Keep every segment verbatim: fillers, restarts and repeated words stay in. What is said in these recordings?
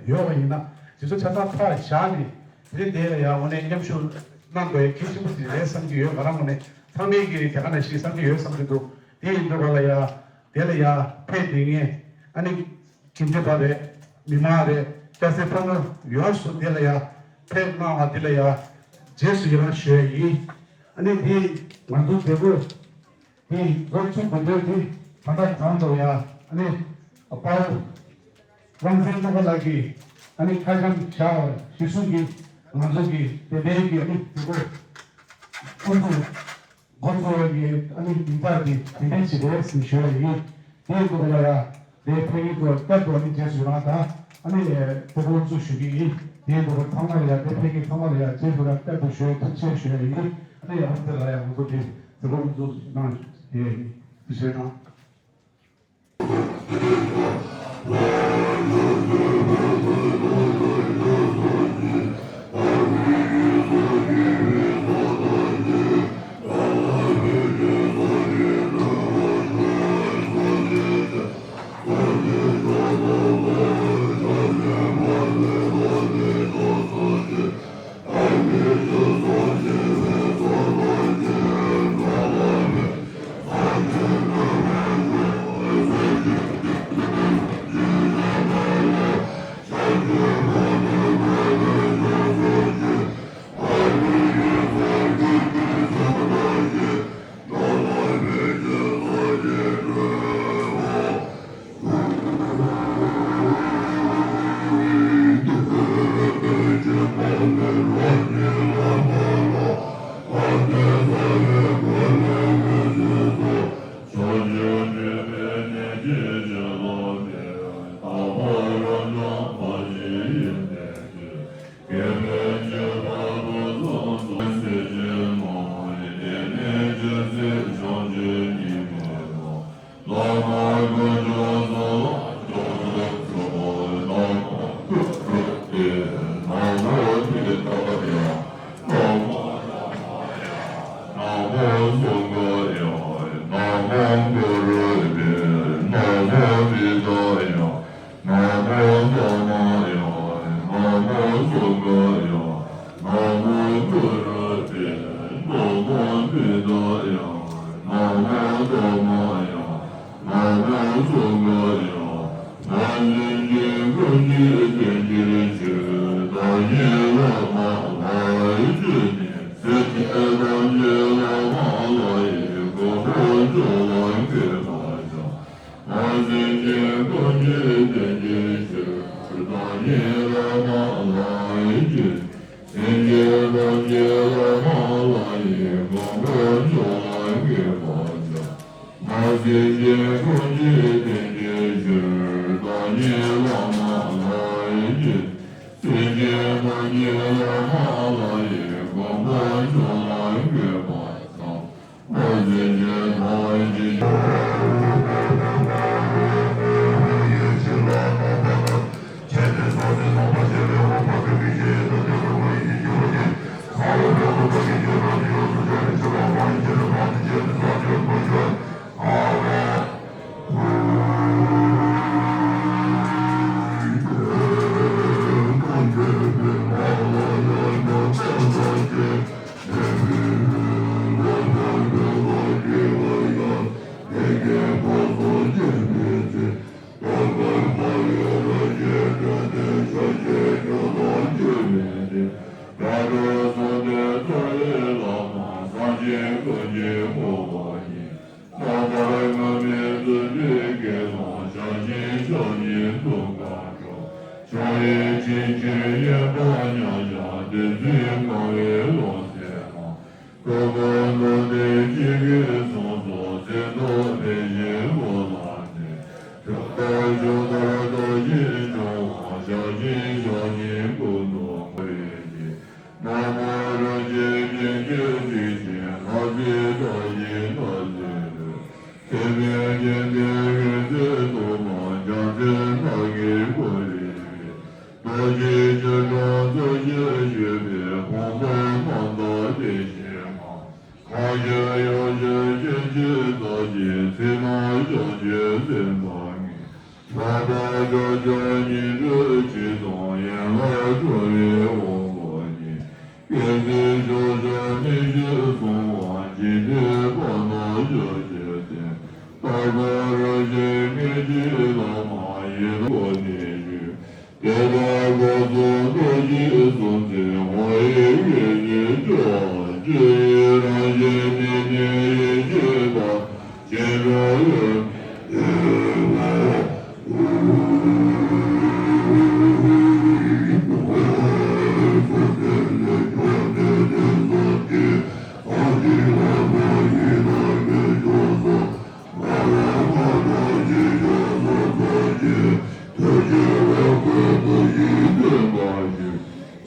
ཡོད་པ་ཡིན་ན་དེ་ཚོ་ཆ་ཚང་ཕར་བཞག་ནས་དེ་རིང་དེ་ལ་ཡང་དངོས་གནས་མཉམ་ཞུགས་གནང་དགོས་ཡ་གལ་ཆེན་པོ་ཞིག་རེད་བསམ་གྱི་ཡོད། ང་རང་ངོས་ནས་ཚང་མས་ཀྱི་དེ་ག་ནང་བཞིན་བསམ་གྱི་ཡོད་བསམ་གྱི་འདུག་དེ་ཡིན་དུས་ག་ལ་ཡ་དེ་ལ་ཡ་ཕེབས་བསྡད་མཁན་ཨ་ནི་དགེ་འདུན་པ་རེད། མི་མང་རེད། སྐྱ་སེར་ཕོ་མོ་ཡོངས་སུ་དེ་ལ་ཡ་ཕེབས་གནང་བ་དེ་ལ་ཡ་རྗེས་སུ་ཡི་རང་ཞུ་ཡ་ཡིན། ཨ་ནི་དེ་ང་ཚོ་མཛད་སྒོ་དེ་འགོ་ཚུགས་དགོས་འདོད་དེ་ད་ལྟ་གང་དུ་ཡ་ཨ་ནི་དཔའ་བོ་དབང་ཆེན་བློ་དགའ་ལགས་ཀྱིས་ཨ་ནི་ཁ་བྱང་བཞག་པ་གཞིར་བཟུང་གིས་ང་ཚོ་གི་དེ་འདྲའི་གི་ཨ་ནི་མཛད་སྒོ་ཁོང་ཚོ་འགོ་ཚུགས་པའི་ཨ་ནི་ཉིན་བར་གྱི་དེ་འདྲའི་ཞིག་རེད་ཟེར་ཞུ་ཡ་ཡིན། དེའི་ཐོག་ལ་ཡ་དེ་ཕེབས་མཁན་ཚོ་བསྐྱར་དུ་ཨ་ནི་རྗེས་སུ་ཡི་རང་དང་ཨ་ནི་དེ་སྐོར་ཚུར་ཞུ་གི་ཡིན། དེའི་ཐོག་ཚང་མ་ལ་ཡ་དེ་ཕེབས་མཁན་ཚང་མ་ལ་ཡ་རྗེས་སུ་ཡི་རང་བསྐྱར་དུ་ཞུ་ཐུགས་རྗེ་ཆེ་ཞུ་ཡ་ཡིན། ཨ་ནི་ཡང་དེ་ལ་ཡ་ང་ཚོ་དེ་དེ་སྐོར་ཚུར་གནང་ཡོད་ཡིན། ཐུགས་རྗེ་གནང་།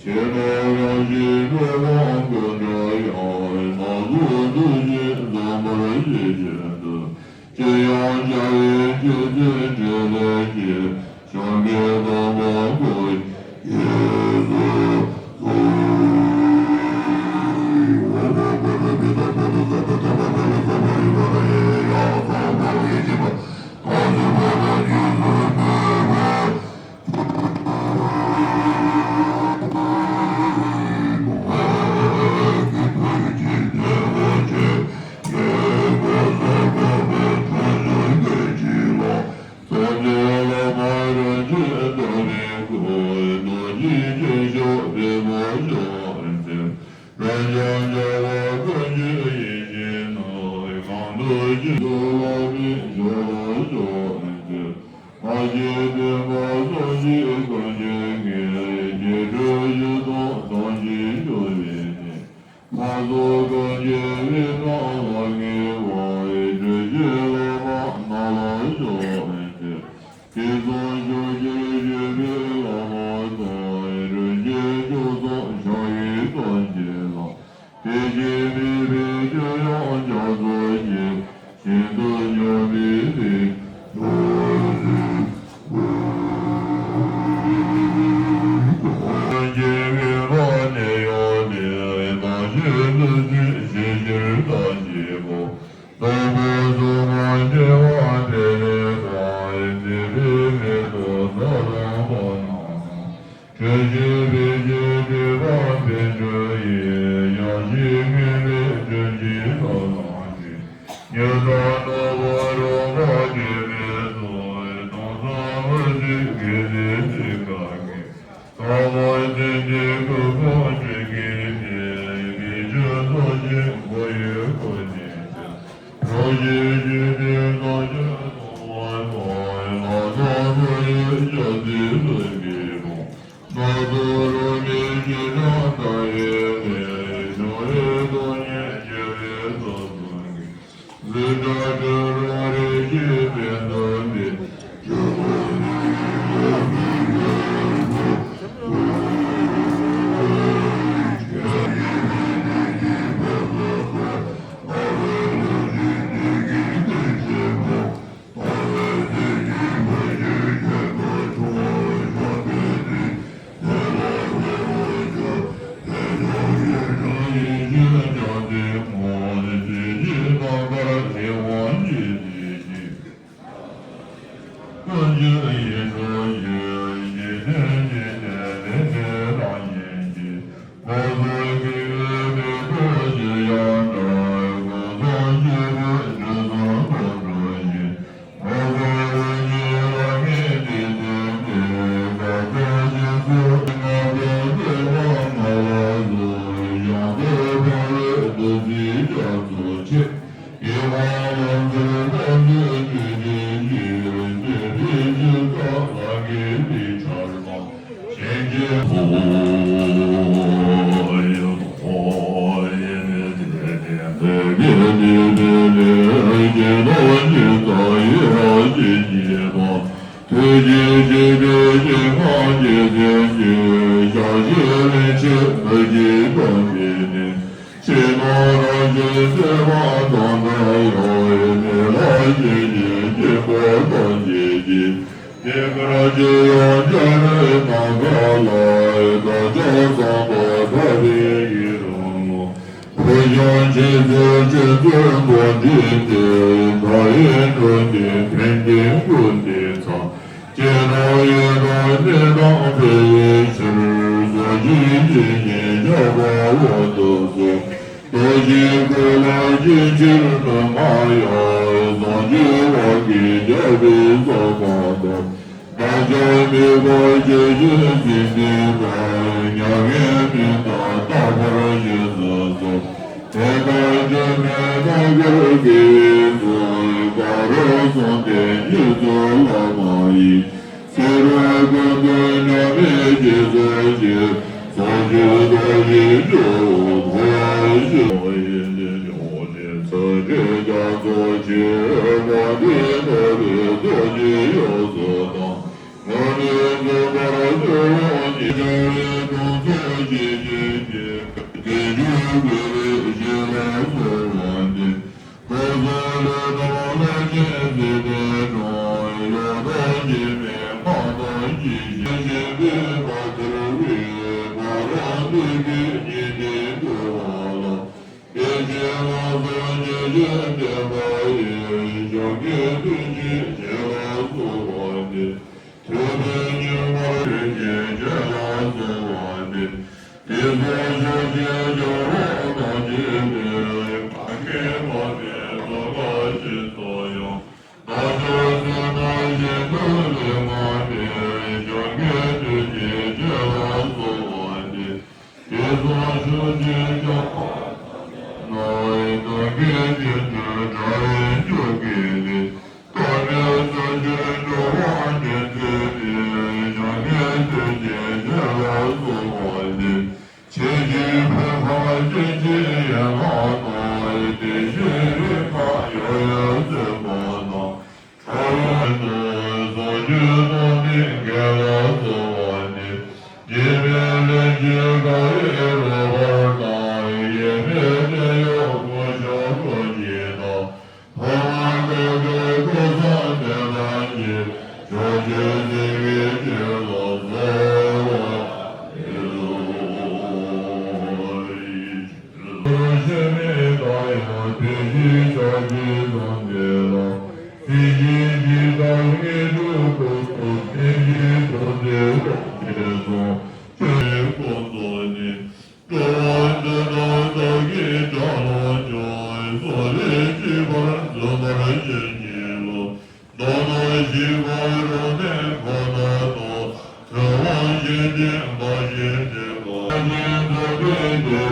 ཆེ་ལོ་རང་བཞིན་འགྲོ་བ་ཀུན་འདྲ་ཡང་། སྣ་ཚོགས་འདུ་ཤེས་འཛོམས་པར་བྱེད་བཞིན་དུ། ཅི་ཡང་བྱ་བའི་ཆོས་ཚུལ་འབྲེལ་ལས་སྐྱེས། བྱམས་པའི་དམ་པ་ཀུན་གྱི་གཟུགས། སངས་རྒྱས་བླ་མ་རིན་ཆེན་རྟ་དྲེལ་སྐུ། རྡོ་རྗེ་ཆོས་མཆོག་བདེ་མོ་ཤོག་ཅིག་རབ་འབྱམས་རྒྱལ་བ་ཀུན་གྱི་ཡིད་བཞིན་ནོར། གང་འདུལ་ཞིང་དུ་བ་མེད་ཤོག་ལ་ཤོག་ཅིག་ལྷ་ཞིང་སྟོན་པ་སངས་རྒྱས་ཀུན་གྱི་དངོས། སྐྱེ་འགྲོ་ཞིང་སྡུག་ཐམས་ཅད་སྐྱོབ་པའི་གནས། ལྷ་ཚོགས་ཀུན་གྱི་དབུས་ན་ལྷང་ངེ་བ། སྤྲུལ་གཞི་བླ་མ་རྣམས་ལ་ཕྱག་འཚལ། དུས་གསུམ་ཕྱོགས་བཅུར་བཞུགས་པའི་བླ་མ་དང་། སྤྲུལ་གཞི་བཅུ་གསུམ་ཕྱག་གཡས་བསྐུམ་མཆོད་ལ། དེ་བཞིན་གཤེགས་པའི་ཆོས་དབྱིངས་རྒྱ་མཚོ་ཆེ། ཞིང་དུ་སྙོམས་པའི་དེ། སྐྱེ་བའི་ལྷ་ནི་ཡོངས་ཏེ། དང་ཞིང་འདུ་ཤེས་ཞི་ཞིང་རྟ་ཞིག་པོ། སྟོང་པ་སོ་མ་སྐྱེ་བ་འཕེལ་ལས་དང་། འདས་པའི་མེ་ཏོག་ས་དང་པ་རྣམས་དང་། འཁྲུལ་ཞིང་འཕེལ་ཞིང་འཁྲུལ་པ་འཕེལ་འགྲོ་ཡི། ཡང་ཞིག་ངེས་མེད་འཁྲུལ་ཞིང་ཐོབ་ལམ་ཞིག་ཉོན་མོངས་ནོར་བུ་རང་ག་འབྲས་མེད་སོགས། སྟོང་གསུམ་འོད་གསལ་སྐད་ཅིག་ཚིག་ཁ་གི། ཐོག་མར་ཚིག་འདི་སྐུ་ཁམས་སྤྲུལ་སྐུའི་གནས། དགེ་ཆོས་ཚོགས་ཞིང་འཁོར་ཡུལ་ཀུན་ནས་ཀྱང་། རང་བཞིན་གྱིས་དེ་ཐམས་ཅད་སྟོང་པ་དང་། ལྷག་མཐོང་ཐོབ་ཡུལ་སྐྱབས་མཛད་ཀུན་གྱི་དཔུང་། སྣ་ཚོགས་རོལ་མོའི་ཞལ་གྲངས་བལྟ་བའི་ལས། བྱུང་བའི་སྟོང་ཉིད་འཇལ་བའི་ཚོགས་གསུམ་གྱིས། ལུས་ངག་ཡིད་གསུམ་རེ་ཞིག་ཕན་ཐོགས་ཏེ། ཐུགས་རྗེ་ཆེ་སྟེ་ཞིང་ཁམས་ཀྱི་སེམས་ཀྱི་ཞག་བཞི་ལན་གཅིག་མི་བགྱིད་སྟོན་པའི་གནས། ཕྱི་ནང་རང་བཞིན་བརྟན་པ་དང་འདྲ་ཡང་མི་ལ་ཞིང་གི་དཀྱིལ་འཁོར་ཐམས་ཅད་ཀྱི། དེ་ཁར་ཅི་ཡང་འཇའ་རིས་ནམ་མཁའ་ལ། བདག་ཅག་བསམ་པ་ཐག་པས་ཡི་རང་ངོ་། བུ་ཆུང་ཆེ་ཚེ་ཆེ་ཚོད་མདོ་འདི་སྟེ། མཐའ་ཡས་འགྲོ་འདི་ཕན་བདེའི་ཀུན་ཏུ་ཚང་། སྐྱེ་དང་ཡོན་དང་གནས་དང་འཕེལ་བའི་ཕྱིར། གཟུགས་ཅན་ཇི་བཞིན་ཆགས་པ་འོག་ཏུ་སོང་། རྡོ་རྗེའི་སྐུ་ལ་ཕྱིན་ཕྱིར་མི་མངའ་ཡང་། བཟང་སྤྱོད་བག་གིས་རྒྱལ་པོའི་བསོད་ནམས་དང་། བདག་ཅག་མི་ཕམ་ཇི་བཞིན་གཟིགས་ནས་ཀྱང་། མྱ་ངན་མི་འདའ་རྟག་པར་བཞེས་སུ་གསོལ། དེ་ལྟར་འགྱུར་མེད་རྣལ་འབྱོར་དགེ་བའི་ཚོགས། ག་རུ་སོང་སྟེ་རྗེས་སུ་བླ་མ་ཡི། ཚེ་རབས་ཀུན་ཏུ་མྱ་ངན་ཞི་སོགས་ཀྱི། ཚོགས་ཀྱི་རྡོ་རྗེ་ཇོ་བོ་ཐོབ་པར་ཤོག། ཡེ་ཤེས་ཕྱོགས་ནས་ཚུལ་ཁྲིམས་རྒྱ་མཚོ་ཆེ། དགོངས་འདུས་ནོར་བུའི་རྡོ་རྗེ་གཡོ་སྒྱུ་དང་། ངོ་མི་འཛིན་པར་ཚུར་འོང་ཞིང་། རྒྱལ་བའི་དྲུང་འཚོ་ ཀྱི་རྒྱུད་ཀྱི་དེ་བརྒྱུད་དགེ་བའི་བཤེས་ལ་གསོལ་བ་འདེབས། ཀོ་ས་ལའི་ཐང་ལྷ་ཆེན་སྲིད་པའི་འབྱུང་བ་ཡང་དག་སྐྱེ་མེད་མ་དང་ཡེ་ཤེས་ཆེན་པོའི་བཀའ་གཏེར་འོད་ཕ་རོལ་ཏུ་ཕྱིན་ཉི་ཟླའི་འཕྲོ་བ་ལ། དེ་བཞིན་ལ་སོགས་ཉེར་སྦྱོར་བསྟན་པ་ཡི། སྦྱོར་དངོས་བདུན་བཞི་ཆོས་ལ་གསོལ་བ་འདེབས། ཐོས་པའི་སྙིགས་མར་ཐུགས་རྗེ་ཆོས་ལ་གསོལ་བ་འདེབས། དེ་སོགས་ཕྱོགས་བཅུའི་སྦྱོར་བ་རྣམས་ཀྱི་སྟེང་། གང་གིས་མ་ཚིམ་གསུམ་ཀ་བཞི་སོགས་ཡང་། རྣལ་འབྱོར་བསོད་ནམས་ཤིན་ཏུ་ལས་མ་འདས། སྦྱོར་དངོས་བདུན་བཞིའི་ཆོས་ལ་གསོལ་བ་འདེབས། དེ་སོགས་ཕྱོགས་བཅུའི་སྦྱོར་བ་རྣམས་ཀྱི་སྟེང་། བདག་གིས་རྗེས་སུ་འབྲང་བའི་མཆོག་གི་གླིང་། དཀའ་གནས་རྩ་བཞིར་འགྲོ་བ་འདྲེན་མཛད་པའི། སྦྱོར་དངོས་བདུན་བཞིའི་ཆོས་ལ་གསོལ་བ་འདེབས། ཕྱིན་ཅི་ཕྱིར་འཕགས་པ་སྤྱན་གྱི་ཡན་ལག་དང་། དེ་བཞིན་རིགས་དྲུག་ཡོན་ཏན་མཚོན་པ་རྣམས། ཁྲོ་བོའི་ཚོགས་བརྒྱད་ཚོགས་འདི་དགེ་ལ་གསོལ་བ་འདེབས། སྐྱེ་མེད་ལྷན་སྐྱེས་དགའ་བའི་རོལ་པར་བཏང་། ཡེངས་མེད་བརྩོན་འགྲུས་ཀུན་ཤོར་ཁྲོ་སྐྱེས་དང་། ཕ་མར་བསྐལ་པའི་སྐུ་གསུམ་བསྟན་དང་བཅས། ཕྱོགས་བཅུའི་སྲིད་པའི་ཆོས་ལ་གསོལ་བ་འདེབས་སོ། ཆོས་ལ་ཞེན་མེད་བདག་ཡང་དེ་བཞིན་ཕྱོགས་བཅུའི་གསུང་འདི་ལ། སྲིད་ཞིའི་འཇིགས་སྐྲག་དངོས་གྲུབ་ཀུན་ཏུ། བསྟན་བཅོས་ཐུགས་བརྩེ་དབང་སྐྱེས་གསུང་། ཆོས་ཀུན་རྫོགས་ནས། འགྲོ་བ་འདི་དག་བདག་གིས་བསྐྱངས་རབ་བྱུང་། སོག་ལེ་གཅིག་པར་འཛིན་པར་བྱེད་བགྱིད་ལ། མདོར་ན་ཞི་བ་རབ་གནས་ཁོ་ན་དང་། ཐུབ་དབང་ཤེར་ཕྱིན་བདག་གཞན་འདྲེན་པ། ཞིང་རྫོགས་པའི་དེ་ལས་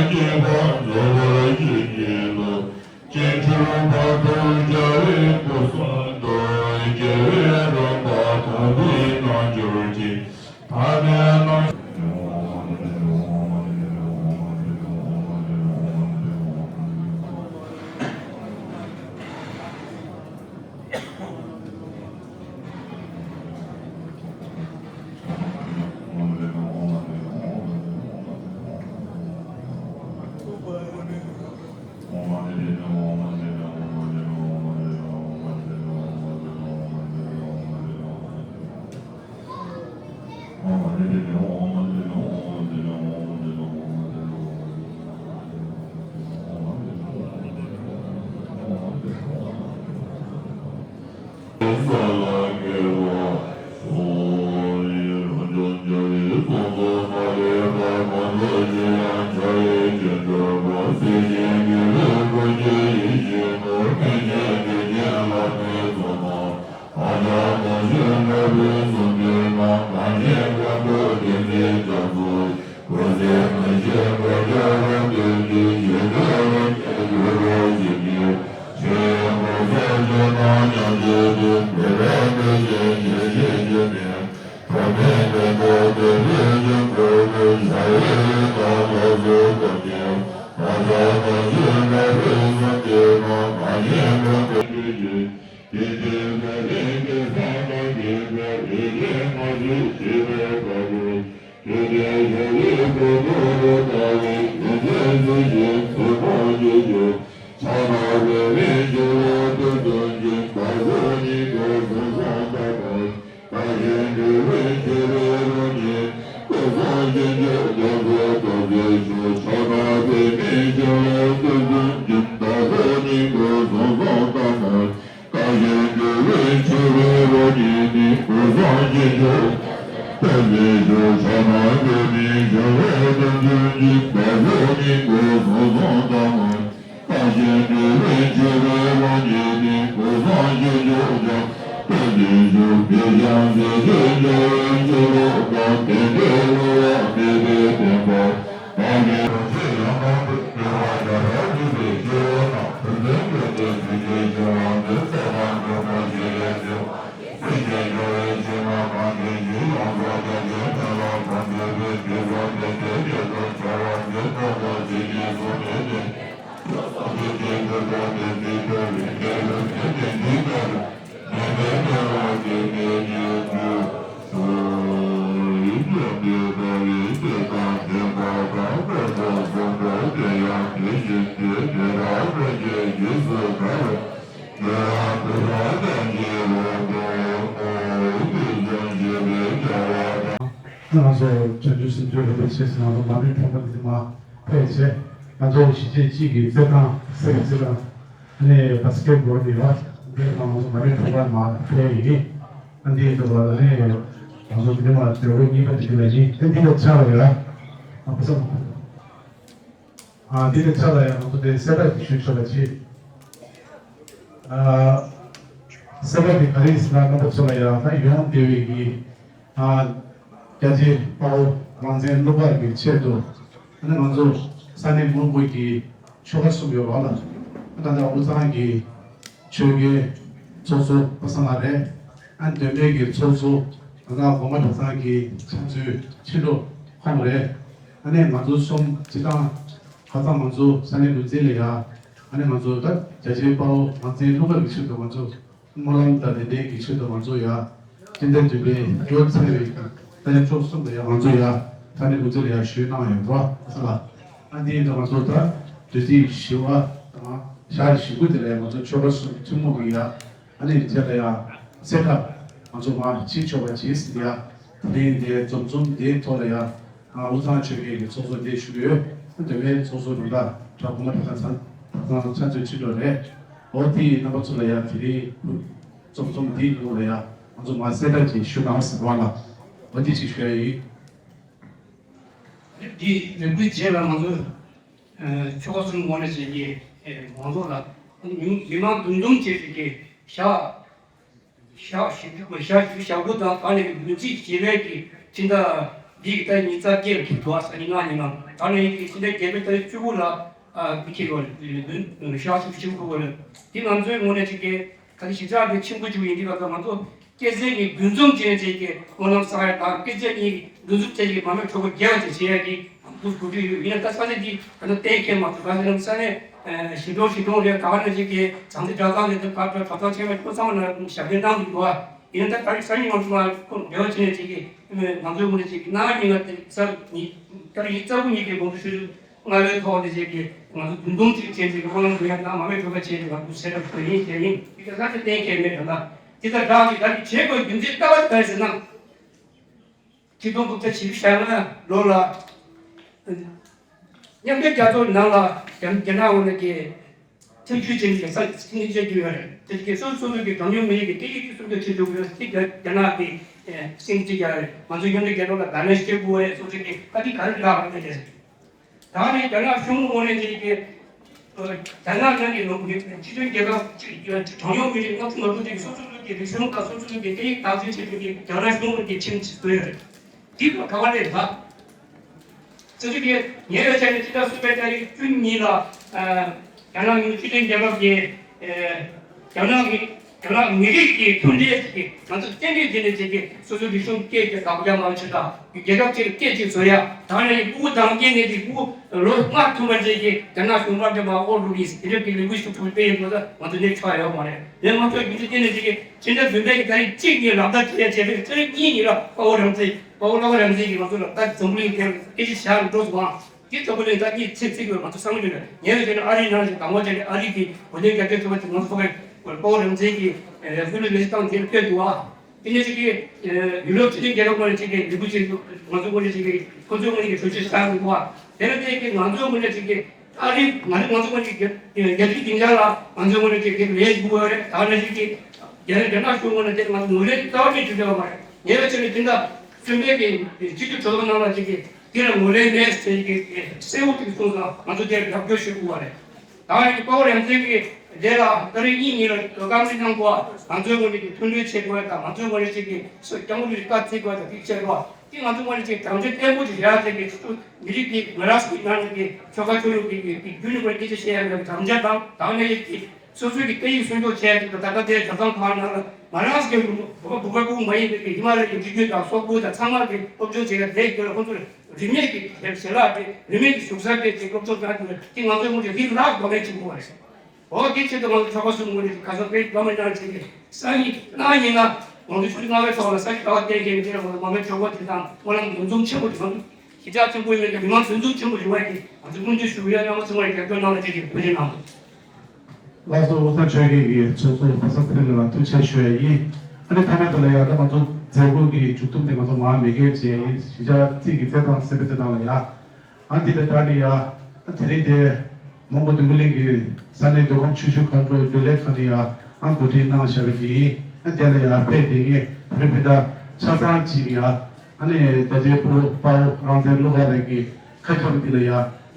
ཀྱི། ཕྲིན་ལས་ཀྱི་སྟེང་རྒྱལ་མཚན་འགྱིང་ག་འདི། དངོས་གྲུབ་རྩ་བ་དམ་ཚིག་དམ་པ་དང་། སོག་ལེ་གཅིག་པར་འཛིན་པར་བྱེད་བགྱིད་ལ། སྤྱན་འཁྲུལ་བར་དུ་བྱ་བའི་སྐུ་གསུང་ཐུགས། སྐྱེ་བའི་རིམ་པ་མཐོང་ཐོས་རྣལ་འབྱོར་གྱི། ཐ་མལ་རྣམས། ང་ཚོ་བྱང་ཆུབ་སེམས་མཆོག་རིན་པོ་ཆེ་ཟེར་ང་ཚོ་མ་རིག་ཕུང་པོ་འདི་མ་ཕེབས་ཚེ། ང་ཚོ་གཞིས་བྱེས་གཅིག་གི་རྩེད་ཐང་སེ་རི་རྩེད་ཐང་ནས་བ་སི་ཀེ་ཊི་བོལ་འདི་བ་འདི་ང་ཚོ་མ་རིག་ཕུང་པོ་མ་ཕེབས་ཡིན། ཨ་འདི་དུ་བ་ནས་ང་ཚོ་འདི་མ་དེ་བོ་གཉིས་པ་འདི་ལ་ཡིན། ཨ་འདི་ལ་ཆགས་ཡོད་ཨ་བསམ། ཨ་འདི་ལ་ཆགས་ལ་ཡང་ང་ཚོ་དེ་གསལ་བསྒྲགས་ཀྱི་ཞུ་ཆོག་ལ་ཅི། ཨ་གསལ་བསྒྲགས་དེ་ག་རེ་ཟེར་ན་རྣམ་པ་ཚོ་ལ་ཡང་ད་ཡོང་བདེ་བའི་གི། ཨ་རྒྱ་ཆེ་དཔའ་བོ་རང་བཙན་སློབ་གྲྭ་གི་ཆེད་དུ། ཨ་ནི་ང་ཚོ་ས་གནས་མང་པོ་གི་ཆོལ་ཁ་གསུམ་ཡོད་རོགས་ལ། ད་ལྟ་དབུས་གཙང་གི་ཆོལ་ཁའི་ཚོགས་གཙོ་པ་སངས་ལགས་རེད། ཨ་ནི་བདེ་སྨད་ཀྱི་ཚོགས་གཙོ་ང་ཚང་གོང་མ་གྲྭ་ཚང་གི་ཕྱག་མཛོད་ཕྱི་དྲོ་ཁོང་རེད། ཨ་ནི་ང་ཚོ་གསུམ་སྤྱི་བཏང་ཁ་སང་ང་ཚོ་ས་གནས་འགོ་འཛིན་ལ་ཡ། ཨ་ནི་ང་ཚོ་ད་རྒྱ་ཆེའི་དཔའ་བོ་རང་བཙན་སློབ་གྲྭ་གི་ཆེད་དུ་ང་ཚོ་སྨོན་ལམ་དང་དེ་འབྲེལ་གྱི་ཆེད་དུ་ང་ཚོ་ཡ། སྤྱི་ཟླ་བདུན་པའི་ལོ་ཚེས་པའི་ཏ་རིག་བཅུ་གསུམ་ལ་ཡ་ང་ཚོ་ཡ་ས་གནས་འགོ་འཛིན་ལ་ཡ་ཞུས་གནང་ཡོད་རོགས་ལ། ཨ་འདི་ཡིན་ད་ང་ཚོ་ད་དུས་ཚིགས་བཞི་པ་དང་ཞག་བཞི་དགུ་དེ་ལ་ཡ་ང་ཚོ་ཆོལ་ཁ་གསུམ་ཐུན་མོང་གི་ཡ། ཨ་ནི་དེ་ལ་ཡ་གསལ་བསྒྲགས་ང་ཚོ་མར་བྱེད་ཆོག་པ་བྱེད་ཟིན་ཡ། དེ་རིང་འདིའི་འཛོམས་འཛོམས་འདིའི་ཐོག་ལ་ཡ། དབུས་གཙང་ཆོལ་ཁའི་གི་ཚོགས་གཙོ་འདིར་བཞུགས་ཡོད། དེ་བས་ཚོགས་གཙོ་རུ་ལ་གྲྭ་གོང་མ་གྲྭ་ཚང་གྲྭ་ཚང་ཕྱག་མཛོད་ཕྱི་དྲོ་རེད། འོ་དེ་རྣམ་པ་ཚོ་ལ་ཡ་དེ་རིང་འཛོམས་འཛོམས་འདིའི་ནང་ལ་ཡ་ང་ཚོ་མར་གསལ་བསྒྲགས་ཅིག་ཞུ་གནང་ཟེར་བ་ལ། འོ་དེ་ཅིག་ཞུ་ཡ་ཡིན། འདི་རེ་སྐུལ་རྗེས་ལ་ང་ཚོ་ཆོལ་ཁ་གསུམ་ངོས་ནས་བྱས་ཀྱི་མང་ཚོགས་ལ་མི་མང་འདུ་འཛོམས་བྱས་ཀྱི་ཞག་ཞག་བཞི་བཅུ་ཞག་བཞི་བཅུ་ཞག་དགུ་དང་ད་ནས་བདུན་ཚིགས་བྱེད་པའི་གི་ཕྱི་ཟླ་འདི་གི་ཟླ་ཉི་ཤུ་རྩ་བརྒྱད་ལ་ཐུག་འདུག་ཨ་ས་ཉིན་ལྔ་ཉིན་ནང་ད་ནས་ཡིན་གི་ཕྱི་ཟླ་བརྒྱད་པའི་ཟླ་བཅུ་དགུ་ལ་ཨ་འདི་ཁེལ་བ་རེད། ཞག་བཞི་བཅུ་དགུ་བ་རེད། འདི་ང་ཚོའི་ངོས་ནས་ཅིག་གི་ད་ལྟ་གཞིས་ཆགས་འདི་ཆེན་པོ་ཅིག་ཡིན་གི་ལ་ད་ང་ཚོ་སྐྱེད་ཚལ་གྱི་འདུ་འཛོམས་བྱས་བྱས་ཀྱི་སྨོན་ལམ་བསགས་ཡ་དང་སྐྱེད་ཚལ་གཉིས་འདུ་འཛོམས་བྱས་ཀྱི་མ་མོའི་གྲོགས་པོ་རྒྱལ་བ་བྱས་བྱས་ཡ་གི་འདུ་འགོ་ཁྲིད་ཡོད། ཡིན་ན་ད་ས་ཆ་འདི་ད་ལྟ་གཏན་འཁེལ་མ་ཐུབ་ག་ཟེར་ན་ས་གནས་ཞིང་གྲོང་ཞིང་གྲོང་རེད། ག་བ་ན་ཅིག་གི་བྱང་རྩེ་གྲྭ་ཚང་རེད། ད་ག་གྲྭ་ཚང་ཆེན་མོ་ཁོ་ཚང་མ་ན་ཞབས་འདེགས་གནང་གི་འདུག་ཨ། ཡིན་ན་ད་ད་རེས་ས་ཉིན་ང་ཚོ་ང་ཁོ་འབྲེལ་བ་བྱས་ནས་ཅིག་གི་ང་ཚོའི་ངོས་ནས་ཅིག་གི་གནངས་ཉིན་ང་དེ་ས་ཉིན་ད་རེས་ཉིན་གསར་པ་ཉིན་གྱི་དགོངས་དག་ཞུ་རྒྱུ། སྔ་བའི་ཐོག་ནས་བྱས་ཀྱི་ང་ཚོ་འདུ་འཛོམས་ཅིག་བྱས་ཀྱི་སྨོན་ལམ་འདུ་ཡ་དང་མ་མོའི་གྲོགས་པོ་བྱས་ཀྱི་ང་ཚོ་སེམས་ཁྲལ་བྱེད་ཡིན་བྱས་ཡིན། དེ་ག་ས་ཆ་གཏན་འཁེལ་མེད་དྲན་ད། དེ་ལྟར་བསྒྲགས་ཀྱི་ད་ནི་བྱེད་དགོས་རྒྱུ་མཚན་ལྟ་བ་ག་རེ་ཟེར་ན། ཆིག་སྟོང་དགུ་བརྒྱ་བཞི་བཅུ་ཞེ་ལྔ་ལོ་ལ་མཉམ་འབྲེལ་རྒྱལ་ཚོགས་ནང་ལ་རྒྱ་རྒྱ་ནག་འོག་ནས་ཀྱི་ཐེ་ཇུས་ཅན་གྱི་ས་སྲིད་འཛིན་བྱེད་ཀྱི་ཡོད་རེད། དེ་གའི་སོ་སོ་སོ་གི་གྲངས་ཉུང་མི་རིགས་ཀྱི་སྐད་ཡིག་སྲུང་སྐྱོབ་བྱེད་ཐུབ་པའི་སྲིད་རྒྱ་རྒྱ་ནག་གི་སྲིད་འཛིན་བྱེད་ཀྱི་ཡོད་རེད། ང་ཚོ་མཉམ་འབྲེལ་རྒྱལ་ཚོགས་ལ་བརྡ་ལན་སྤྲད་དགོས་རེད། སོ་སོ་གི་ཨ་ཏི་ག་རེ་ལབ་རེད་དེ། ད་ནི་རྒྱ་ནག་གཞུང་ངོས་ནས་ཅིག་གི་རྒྱ་ནག་ནང་གི་ལོ་སྤྱི་མཐུན་རྒྱལ་ཁབ་ཅིག་གྲངས་ཉུང་མི་རིགས་ལྔ་བཅུ་ང་དྲུག་ཅིག་སོ་སོ་སོ་གི་རིག་གཞུང་དང་སོ་སོ་སོ་གི་སྐད་ཡིག་དར་སྤེལ་བྱེད་རྒྱུ་གི་རྒྱ་ནག་གཞུང་ངོས་ཀྱི་ཁྲིམས་ཅིག་བཟོས་ཡོད་རེད། འདི་ལ་ག་བ་ལས་ད། སོ་སོ་གི་ངའི་འོས་ཆ་ནས་ཕྱི་ཟླ་གསུམ་པའི་ཏ་རིག་བཅུ་གཉིས་ལ་རྒྱ་ནག་གཞུང་སྤྱི་མཐུན་རྒྱལ་ཁབ་ཀྱི་རྒྱ་ནག་གི་རྒྱ་ནག་མི་རིགས་ཀྱི་མཐུན་སྒྲིལ་གྱི་ང་ཚོ་རྩེད་འགྲན་བྱས་ནས་བྱེད་ཀྱི་སོ་སོའི་རིག་གཞུང་སྐད་ཀྱི་བདག་པོ་རྒྱ་མ་ཆེ་ད་རྒྱལ་ཁབ་ཅིག་སྐད་ཅིག་བཟོ་ཡ་ད་ནི་ཕྲུ་གུ་དང་སྐྱེས་ནས་ཀྱི་ཕྲུ་གུ་ལོ་ལྔ་ཐུང་བ་བཅས་ཀྱི་རྒྱ་ནག་གཞུང་དམག་རྒྱ་མ་ཨོ་རུ་རིས་དེ་འདྲ་གི་ལས་འགུལ་ཞིག་ཐུག་པའི་ཡིན་པ་ང་ཚོ་ནས་ཆོག་ཡོད་མ་རེད། ལས་མང་ཚོགས་རྒྱུ་མཚན་བརྟེན་ནས་ཅིག་གི་ཕྱི་ཟླ་བདུན་པའི་གི་ཏ་རིག་གཅིག་ཉིན་ལག་བསྟར་བྱེད་ཡ་བྱས་པའི་ཏ་རིག་གཉིས་ཉིན་ལ་དཔའ་བོ་རང་བཙན་དཔའ་བོ་བློ་དགའ་རང་བཙན་གྱིས་ང་ཚོ་ལ་ད་འཛམ་བུ་གླིང་དེར་སྐད་ཆ་བཤད་འགྲོ་སོང་ཨ། དེ་ལྟ་བུ་ལས་ད་གཉིས་ཚིག་ཚིག་གི་ང་ཚོ་བསམ་བློ་ཡོད་ངས་ལ་བྱས་ན་ཨ་རིའི་ནང་ཞིག་དང་པོ་བྱས་ནས་ཨ་རི་གི་བོད་དོན་རྒྱབ་སྐྱོར་ཚོགས་པ་དེ་ང་ཚོ་ཚོགས་པའི་དཔའ་བོ་རང་བཙན་གྱིས་ཧྥུ་ལུ་ལས་སྟངས་དེར་བསྐྱོད་འདུག་ཨ། དེ་ནས་ཅིག་གིས་ཡུ་རོབ་སྤྱི་མཐུན་རྒྱལ་ཁབ་ངོས་ནས་ཅིག་གིས་ལས་འགུལ་བྱེད་འདུག་ང་ཚོ་ངོས་ནས་ཅིག་གིས་ཁོ་ཚོའི་ངོས་ནས་ཀྱི་གྲོས་ཆོད་བཞག་འདུག་ཨ། དེ་ནས་དེ་གིས་ང་ཚོའི་ངོས་ནས་ཅིག་གིས་ཨ་རི་ང་ཚོ་ང་ཚོ་ངོས་ནས་ཀྱི་རྒྱལ་སྤྱིའི་སྡིངས་ཆ་ལ་ང་ཚོའི་ངོས་ནས་ཅིག་གིས་རེད་འདུག་ཨ། རེད་ད་ནས་ཅིག་གིས་རྒྱ་རྒྱ་ནག་གཞུང་ངོས་ནས་དེ་ང་ཚོ་ངོས་ལེན་རྩ་བ་ནས་ཞུ་འདོད་པ་མ་རེད། ངས་ལ་བྱས་ནས་དེ་འདྲ་གསུམ་པའི་གི་སྤྱི་འཐུས་གྲོས་ཚོགས་ནང་ལ་ཅིག་གིས་དེ་ལ་ངོས་ལེན་མེད་ཟེར་གི་གསལ་བོ་དེ་གསུངས་སོང་། ང་ཚོ་དེར་རྒྱབ་སྐྱོར་ཞུ་དགོས་པ་རེད། ད་ཡིན་དཔའ་བོ་རང་བཙན་གྱི་དེ་ལ་ཏ་རིག་གཉིས་ཉིན་ལ་བཀའ་མོལ་གནང་དགོས། ང་ཚོའི་ངོས་ནས་ཀྱི་མཐུན་སྒྲིལ་བྱེད་དགོས་དང་ང་ཚོའི་ངོས་ནས་ཅིག་གི་སྐྱབས་མགོན་རིགས་བཀའ་བརྩི་དགོས་དང་དེ་བྱེད་དགོས། དེ་ང་ཚོའི་ངོས་ནས་ཅིག་དམ་བཅའ་བརྟན་པོ་ཅིག་བཞག་ཟེར་གི་སུ་མི་རིགས་ཀྱི་ང་རང་སུ་ཡིན་ནང་ནས་ཀྱི་ཆོལ་ཁ་ཆོས་ལུགས་ཀྱི་ཀྱི་རྒྱུན་ནས་ཀྱི་སྐད་ཆ་བཤད་ཡ་མེད་པའི་དམ་བཅའ་དང་ད་ནས་ཀྱི་སོ་སོའི་གི་སྐད་ཡིག་སྲུང་སྐྱོབ་བྱེད་ཡ་ཅིག་ད་ལྟ་དེ་གྲྭ་ཚང་ཁག་ནང་ལ་ང་རང་སྐད་བུ་བུ་ག་བུ་ག་བུ་མ་ཡིན་པའི་གི་ཧི་མ་ལ་ཡའི་འབྲི་རྒྱུན་དང་སོག་པོ་དང་ཚང་མ་གི་སློབ་སྦྱོང་བྱེད་ཡ་དེ་གི་ལ་ཁོང་ཚོར་རིན་མེད་ཀྱི་ཞལ་ལག་དེ་རིན་མེད་ཀྱི་བཞུགས་ས་དེ་ཅིག་སློབ་སྦྱོང་བྱ་དགོས་དེ་ང་ཚོའི་ངོས་ནས་རིགས་ལག་དགོས་མེད་ཅིག་དགོས་པ་རེད། འོ་དེ་ཆེད་དུ་ང་ཚོ་ཆོལ་ཁ་གསུམ་ངོས་ནས་ཁ་སང་དཔེ་བླ་མ་ཡང་བྱེད་ཀྱི་སང་ཉིན་གནངས་ཉིན་ལ་ང་ཚོ་ཆུ་ཚོད་ལྔ་པའི་ཐོག་ལ་ས་ཆ་ག་བ་བསྟན་མཁན་དེ་ལ་ང་ཚོ་མ་མོའི་གྲོགས་པོ་དེ་དང་སྨོན་ལམ་འདུ་འཛོམས་ཆེན་པོ་དེ་ང་ཚོ་གཞིས་ཆགས་ཆེན་པོ་ཡིན་མཁན་མི་མང་འདུ་འཛོམས་ཆེན་པོ་ཡོང་བ་ཡིན། ང་ཚོ་སྔོན་ཆད་ཞུ་གི་ཡོད། རྣམ་པ་ཚོ་ང་རྒྱབ་སྐྱོར་གནང་བ་བཅས་ཀྱི་ཐུགས་རྗེ་གནང་། ལགས་སོ། དབུས་གཙང་ཆོལ་ཁའི་གི་ཚོགས་གཙོ་བ་སངས་ཚེ་རིང་ལགས་ལ་ཐུགས་རྗེ་ཆེ་ཞུ་ཡ་ཡིན། ཨ་ནི་མཐའ་མ་དེ་ལ་ཡ་ད་ང་ཚོ་མཛད་སྒོ་གི་མཇུག་སྡོམ་དེ་ང་ཚོ་མར་མེ་འཁྱེར་བྱས་ཡིན། གཞིས་ཆགས་རྩིས་ཀྱི་རྩེད་ཐང་སེ་པེ་རྩེད་ཐང་ལ་ཡ། ཨ་འདི་ལ་ད་ནི་ཡ། ཨ་དེ་རིང་དེ་མོན་གྷོ་འདོད་རྒུ་གླིང་གི་ས་གནས་མདོ་ཁམས་ཆུ་བཞི་སྒང་དྲུག་འབྲེལ་ཡོད་ལས་ཁང་ནས་ཡ། ཨ་གོ་སྒྲིག་གནང་བཞག་པ་ཡིན། ཨ་དེ་ལ་ཡ་ཕེབས་བསྡད་མཁན་བོད་རིགས་སྤུན་ཟླ་ཆ་ཚང་གཅིག་ཡ། ཨ་ནི་ད་ལྟའི་བོད་དཔའ་བོ་རང་བཙན་བློ་དགའ་ལགས་ཀྱི་ཁ་ཁྱབ་འདི་ལ་ཡ་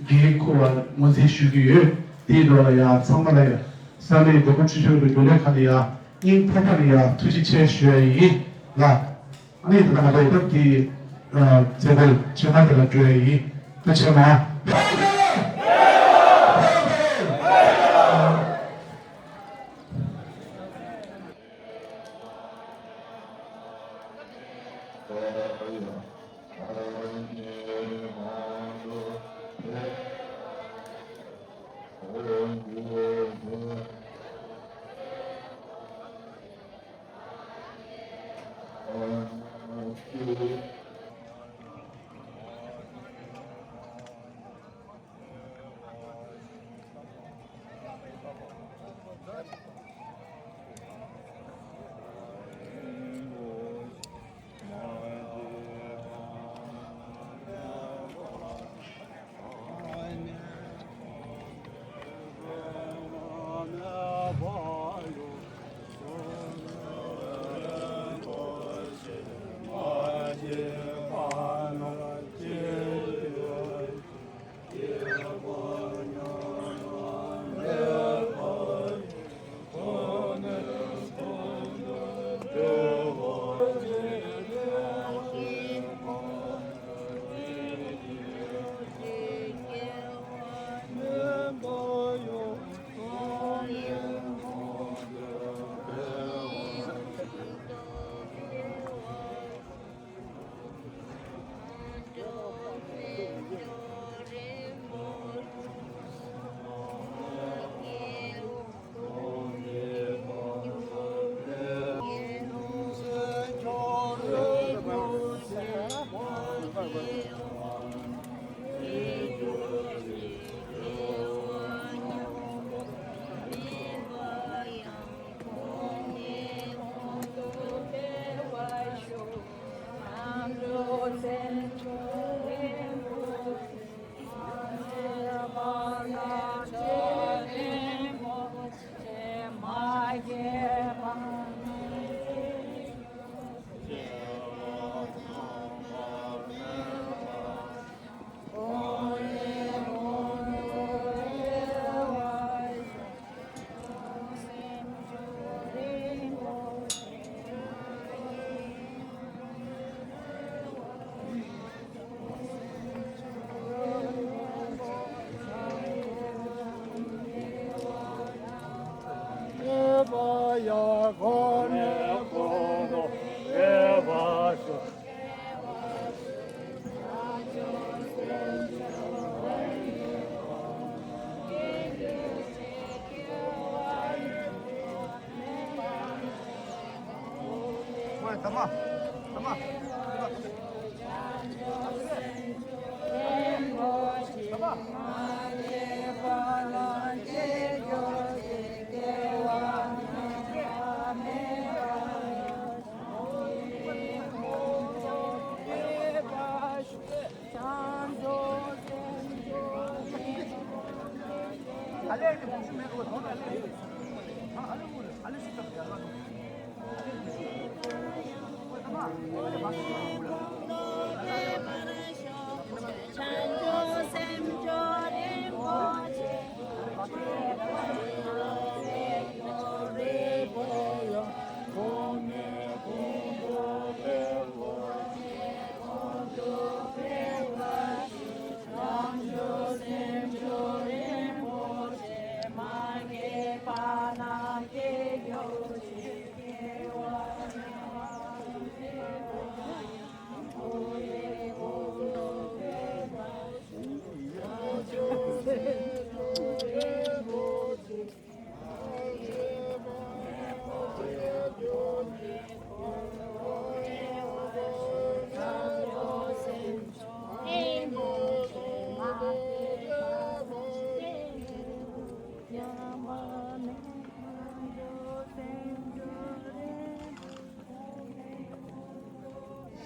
འགན་འཁུར་བ་ངོས་འཛིན་ཞུ་གི་ཡོད། དེའི་ཐོག་ལ་ཡ་ཚང་མ་ལ་ཡ་ས་གནས་མདོ་ཁམས་ཆུ་བཞི་སྒང་དྲུག་འབྲེལ་ཡོད་ལས་ཁང་ནས་ཡ་སྙིང་ཐག་པ་ནས་ཡ་ཐུགས་རྗེ་ཆེ་ཞུ་ཡ་ཡིན་ལགས། ཨ་ནི་ད་ལྟ་ང་ཚོ་ཡི་དམ་གྱི་མཛད་སྒོ་ཆེན་མོ་དེ་ལ་འགྲོ་ཡ་ཡིན། ཐུགས་རྗེ་ཆེ་གནང་།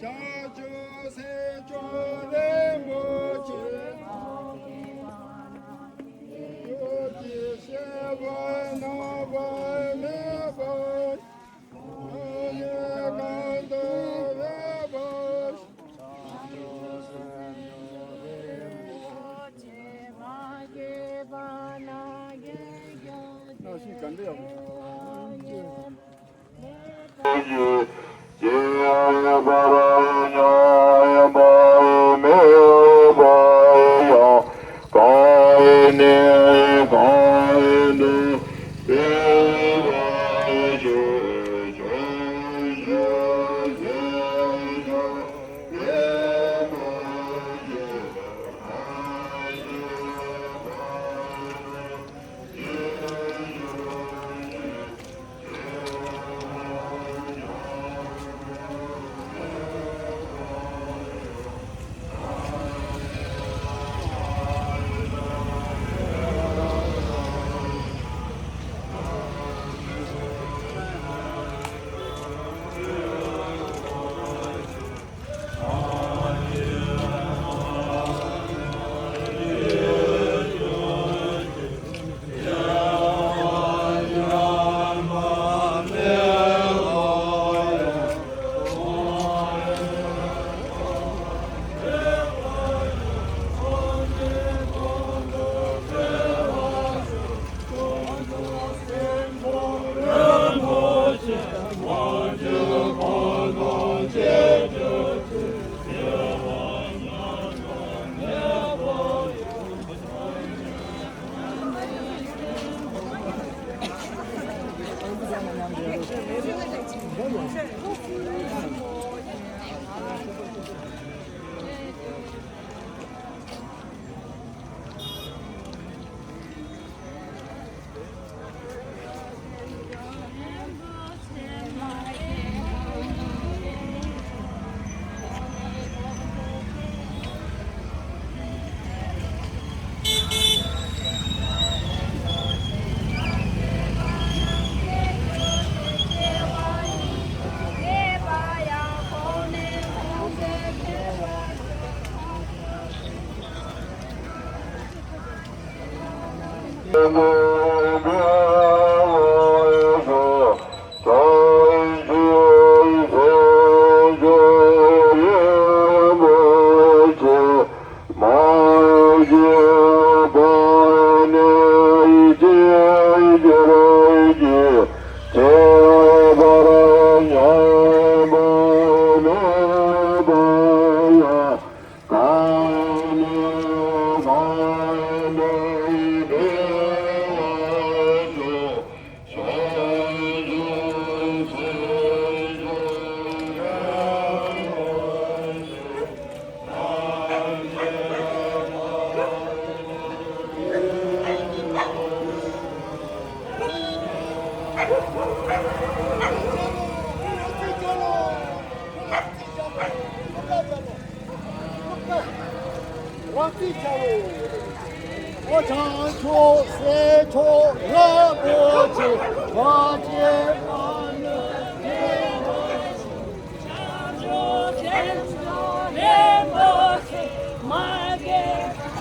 བྱང་ཆུབ་སེམས་མཆོག་རིན་པོ་ཆེ། ཆོས་ཀྱི་བཤད་པ་རྣམ་པར་སྨིན་པ། ཡང་ནི་གང་དུ་སྤེལ་བ། རང་རྩིས་བྱའོ། ཨོ་བྱང་ཆུབ་སེམས་མཆོག་རིན་པོ་ཆེ་མ་སྐྱེས་པ་ནི། བྱང་ཆུབ་སེམས་མཆོག་རིན་པོ་ཆེ་མ་སྐྱེས་པ།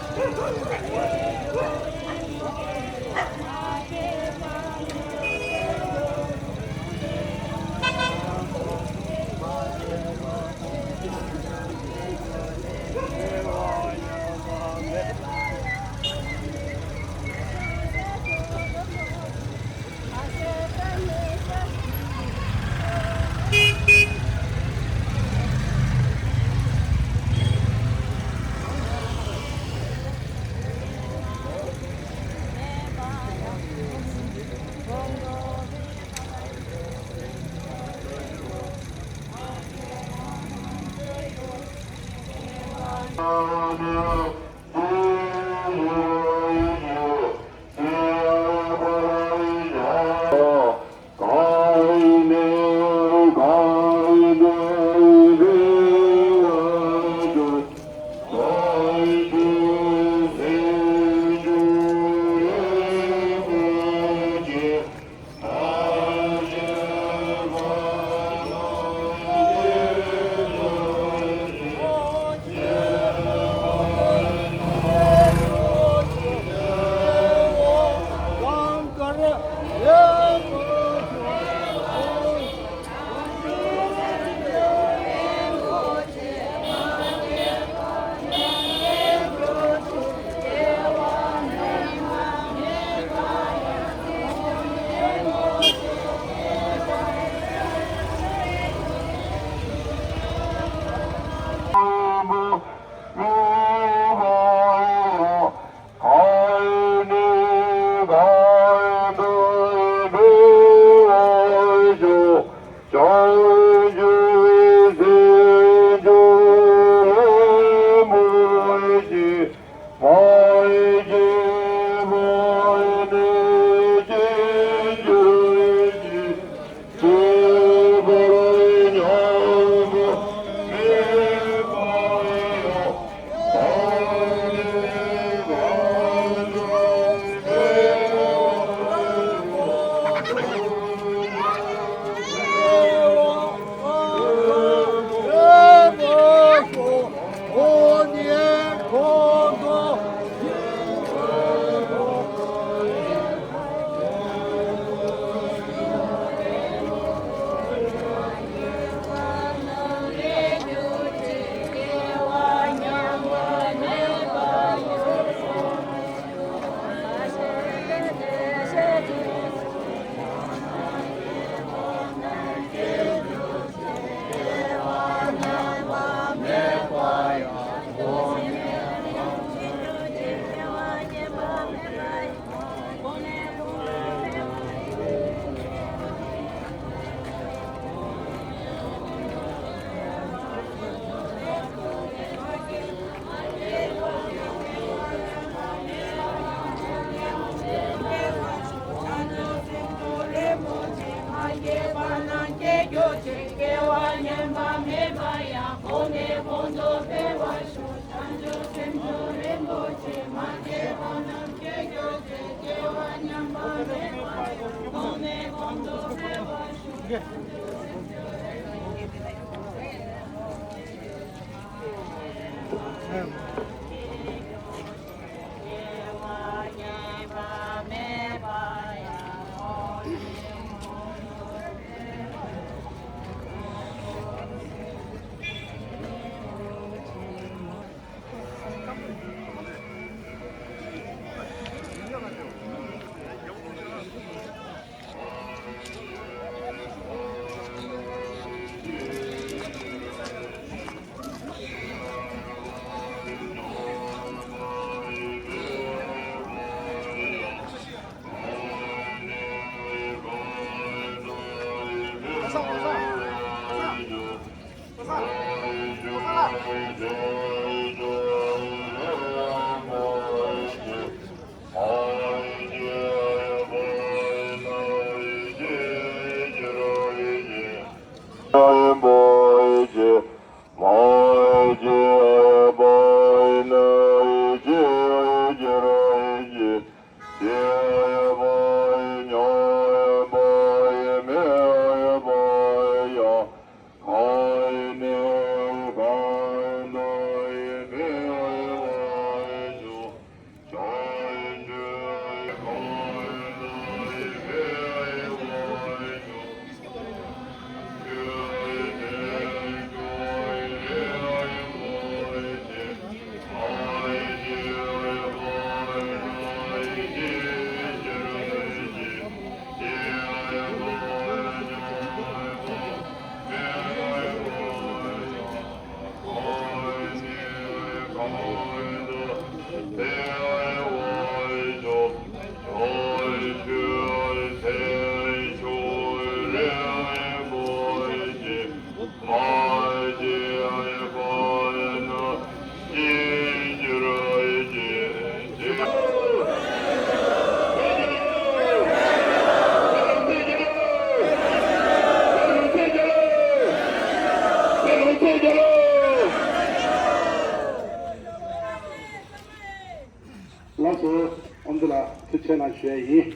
ལགས་སོ། ཨོམ་ཚི་ལགས་ཐུགས་རྗེ་ཆེ་གནང་ཞུ་ཡ་ཡིན།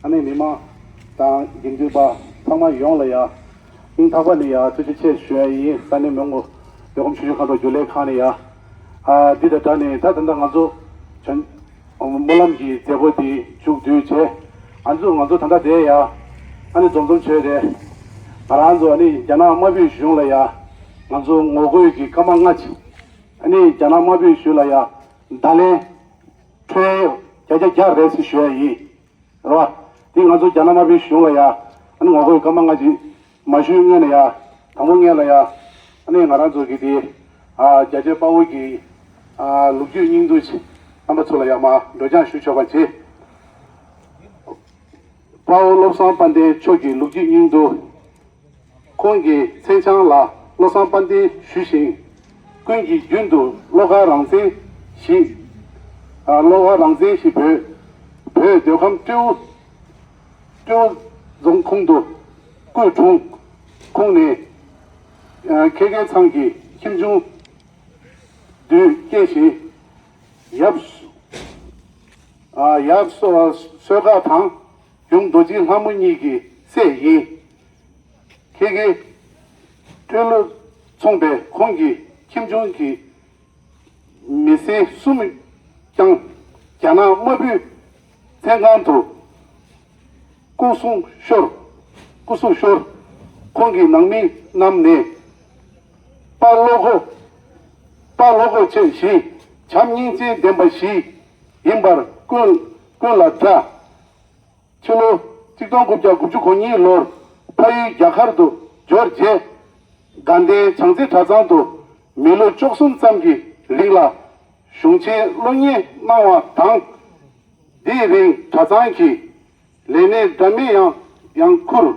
ཨ་ནི་མི་མང་དང་དགེ་འདུན་པ་ཚང་མ་ཡོངས་ལ་ཡ། སྙིང་ཐག་པ་ནས་ཡ་ཐུགས་རྗེ་ཆེ་ཞུ་ཡ་ཡིན། ས་གནས་མོན་གྷོ་བོད་ཁམས་ཆུ་ཤུར་མཁའ་འགྲོ་རྒྱུན་ལས་ཁང་ནས་ཡ། ཨ་འདི་དང་སྦྲགས་ནས་ད་ད་ལྟ་ང་ཚོ་བྱོན་སྨོན་ལམ་གྱི་མཛད་སྒོ་འདི་མཇུག་བསྡུས་བྱས། ང་ཚོ་ང་ཚོ་ད་ལྟ་དེ་ཡ། ཨ་ནི་འཛོམས་འཛོམས་བྱས་ཏེ། ང་རང་ཚོ་ཨ་ནི་རྒྱ་ནག་དམར་པོའི་གཞུང་ལ་ཡ། ང་ཚོ་ངོ་རྒོལ་གྱི་སྐར་མ་ལྔ་ཅིག་ཨ་ནི་རྒྱ་ནག་དམར་པོའི་གཞུང་ལ་ཡ། བརྡ་ལན། འཕྲོད་བརྒྱ་ཆ་བརྒྱ་རེད་ཟེར་ཞུ་ཡ་ཡིན། རེད་བ། དེ་ང་ཚོ་རྒྱ་ནག་དམར་པོའི་གཞུང་ལ་ཡ། ཨ་ནི་ངོ་རྒོལ་སྐར་མ་ལྔ་ཅིག་མ་ཞུས་སྔོན་ལ་ཡ། དང་པོ་སྔོན་ལ་ཡ། ཨ་ནི་ང་རང་ཚོ་གི་དེ། ཨ་རྒྱ་ཆེ་དཔའ་བོ་གི། ཨ་ལོ་རྒྱུས་སྙིང་བསྡུས་ཅིག་རྣམ་པ་ཚོ་ལ་ཡ་མར་སྒྲོག་སྦྱང་ཞུ་ཆོག་པ་བྱེད། དཔའ་བོ་བློ་བཟང་དཔལ་ལྡན་མཆོག་གི་ལོ་རྒྱུས་སྙིང་བསྡུས། ཁོང་གི་མཚན་བྱང་ལ་བློ་བཟང་དཔལ་ལྡན་ཞུ་ཞིང་། ཀུན་གྱི་རྒྱུན་དུ་བློ་དཀར་རང་བཙན་ཞེས། ཨ་བློ་དཀར་རང་བཙན་ཞེས་འབོད། བོད་མདོ་ཁམས་སྤྲེའུ། སྤྲེའུ་རྫོང་ཁོངས་སུ་སྐུ་འཁྲུངས། ཁོང་ནི། ཨ་ཁེ་ཁེ་ཚང་གི་ཁྱིམ་ཆུང་དུ་སྐྱེས་ཤིང་། ཡབ། ཨ་ཡབ་སོ་སོས་ཀ་དང་། ཡུམ་རྡོ་རྗེ་ལྷ་མོ་གཉིས་ཀྱི་སྲས་ཡིན། ཁེ་ཁེ་སྤྲེལ་ལོ་ཚོངས་པའི་ཁོང་གི་ཁྱིམ་ཆུང་གི་མི་སེར་གསུམ་ཀྱང་རྒྱ་ནག་དམར་པོའི་བཙོན་ཁང་དུ་སྐུ་སྲུང་ཤོར། སྐུ་སྲུང་ཤོར། ཁོང་གི་ནང་མི་རྣམས་ནི་དཔའ་བློ་ཁོག་དཔའ་བློ་ཁོག་ཆེ་ཞིང་བྱམས་སྙིང་རྗེ་ལྡན་པ་ཞིག་ཡིན་པར་ཀུན་ཀུན་ལ་གྲགས། ཕྱི་ལོ་ཆིག་སྟོང་དགུ་བརྒྱ་དགུ་བཅུ་གོ་གཉིས་ལོར་ཕ་ཡུལ་རྒྱ་གར་དུ་འབྱོར་རྗེས། དགའ་ལྡན་བྱང་རྩེ་གྲྭ་ཚང་དུ་མི་ལོ་བཅུ་གསུམ་ཙམ་གྱི་རིང་ལ་གཞུང་ཆེན་སློབ་གཉེར་གནང་བ་དང་། དེའི་རིང་གྲྭ་ཚང་གི་ལས་སྣེ་འདྲ་མིན་ཡང་ཡང་ཁུར།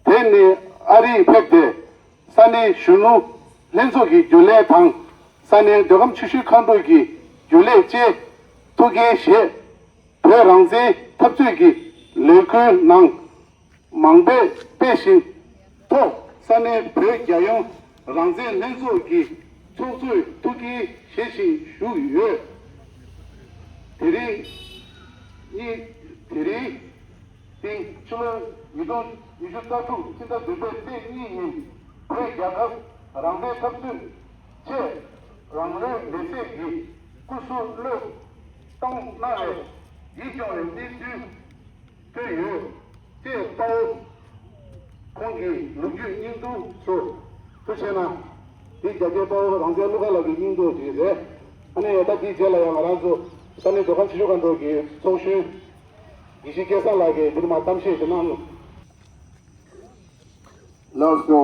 དེ་ནས་ཨ་རིར་ཕེབས་ཏེ། ས་གནས་གཞོན་ནུ་ལྷན་ཚོགས་ཀྱི་རྒྱུན་ལས་དང་། ས་གནས་མདོ་ཁམས་ཆུ་ཤུར་མཁའ་འགྲོ་གི་རྒྱུན་ལས་བཅས་ཐུགས་འགན་བཞེས། བོད་རང་བཙན་འཐབ་རྩོད་ཀྱི་ལས་འགུལ་ནང་ མང་པོས་སྤེལ་བཞིན་ཐོག་ས་གནས་བོད་རྒྱལ་ཡོངས་རང་བཙན་ལྷན་ཚོགས་ཀྱི་ཚོགས་གཙོས་ཐུགས་འགན་བཞེས་བཞིན་བཞུགས་ཡོད། དེ་རིང་གཉིས། དེ་རིང་སྟེང་ཕྱི་ལོ་ཉིས་སྟོང་ཉི་ཤུ་རྩ་དྲུག་ཕྱི་ཟླ་བདུན་པའི་ཚེས་གཉིས་ཉིན་བོད་རྒྱལ་ཁབ་རང་བཙན་འཐབ་རྩོད་ཆེད་རང་ལུས་མེར་སྲེག་གིས་སྐུ་གཟུགས་བློས་གཏོང་གནང་བས་ཡིད་སྐྱོ་བའི་གནས་ཚུལ་ཐོན་ཡོད། ཅེས་དཔའ་བོ་ཁོང་གི་ལོ་རྒྱུས་སྙིང་བསྡུས་སུ་ཐུགས་ཆེ་ན། འདི་རྒྱ་ཆེའི་དཔའ་བོ་རང་བཙན་བློ་དགའ་ལགས་ཀྱི་སྙིང་བསྡུས་ཅིག་རེད། ཨ་ནི་ད་འདིའི་རྗེས་ལ་ཡང་ང་རང་ཚོ་ས་གནས་མདོ་ཁམས་ཆུ་བཞི་སྒང་དྲུག་གི་ཚོགས་གཞོན་དགེ་བཤེས་སྐལ་བཟང་ལགས་ཀྱིས་འདིར་མར་གཏམ་བཤད་ཅིག་གནང་། ལགས་སོ།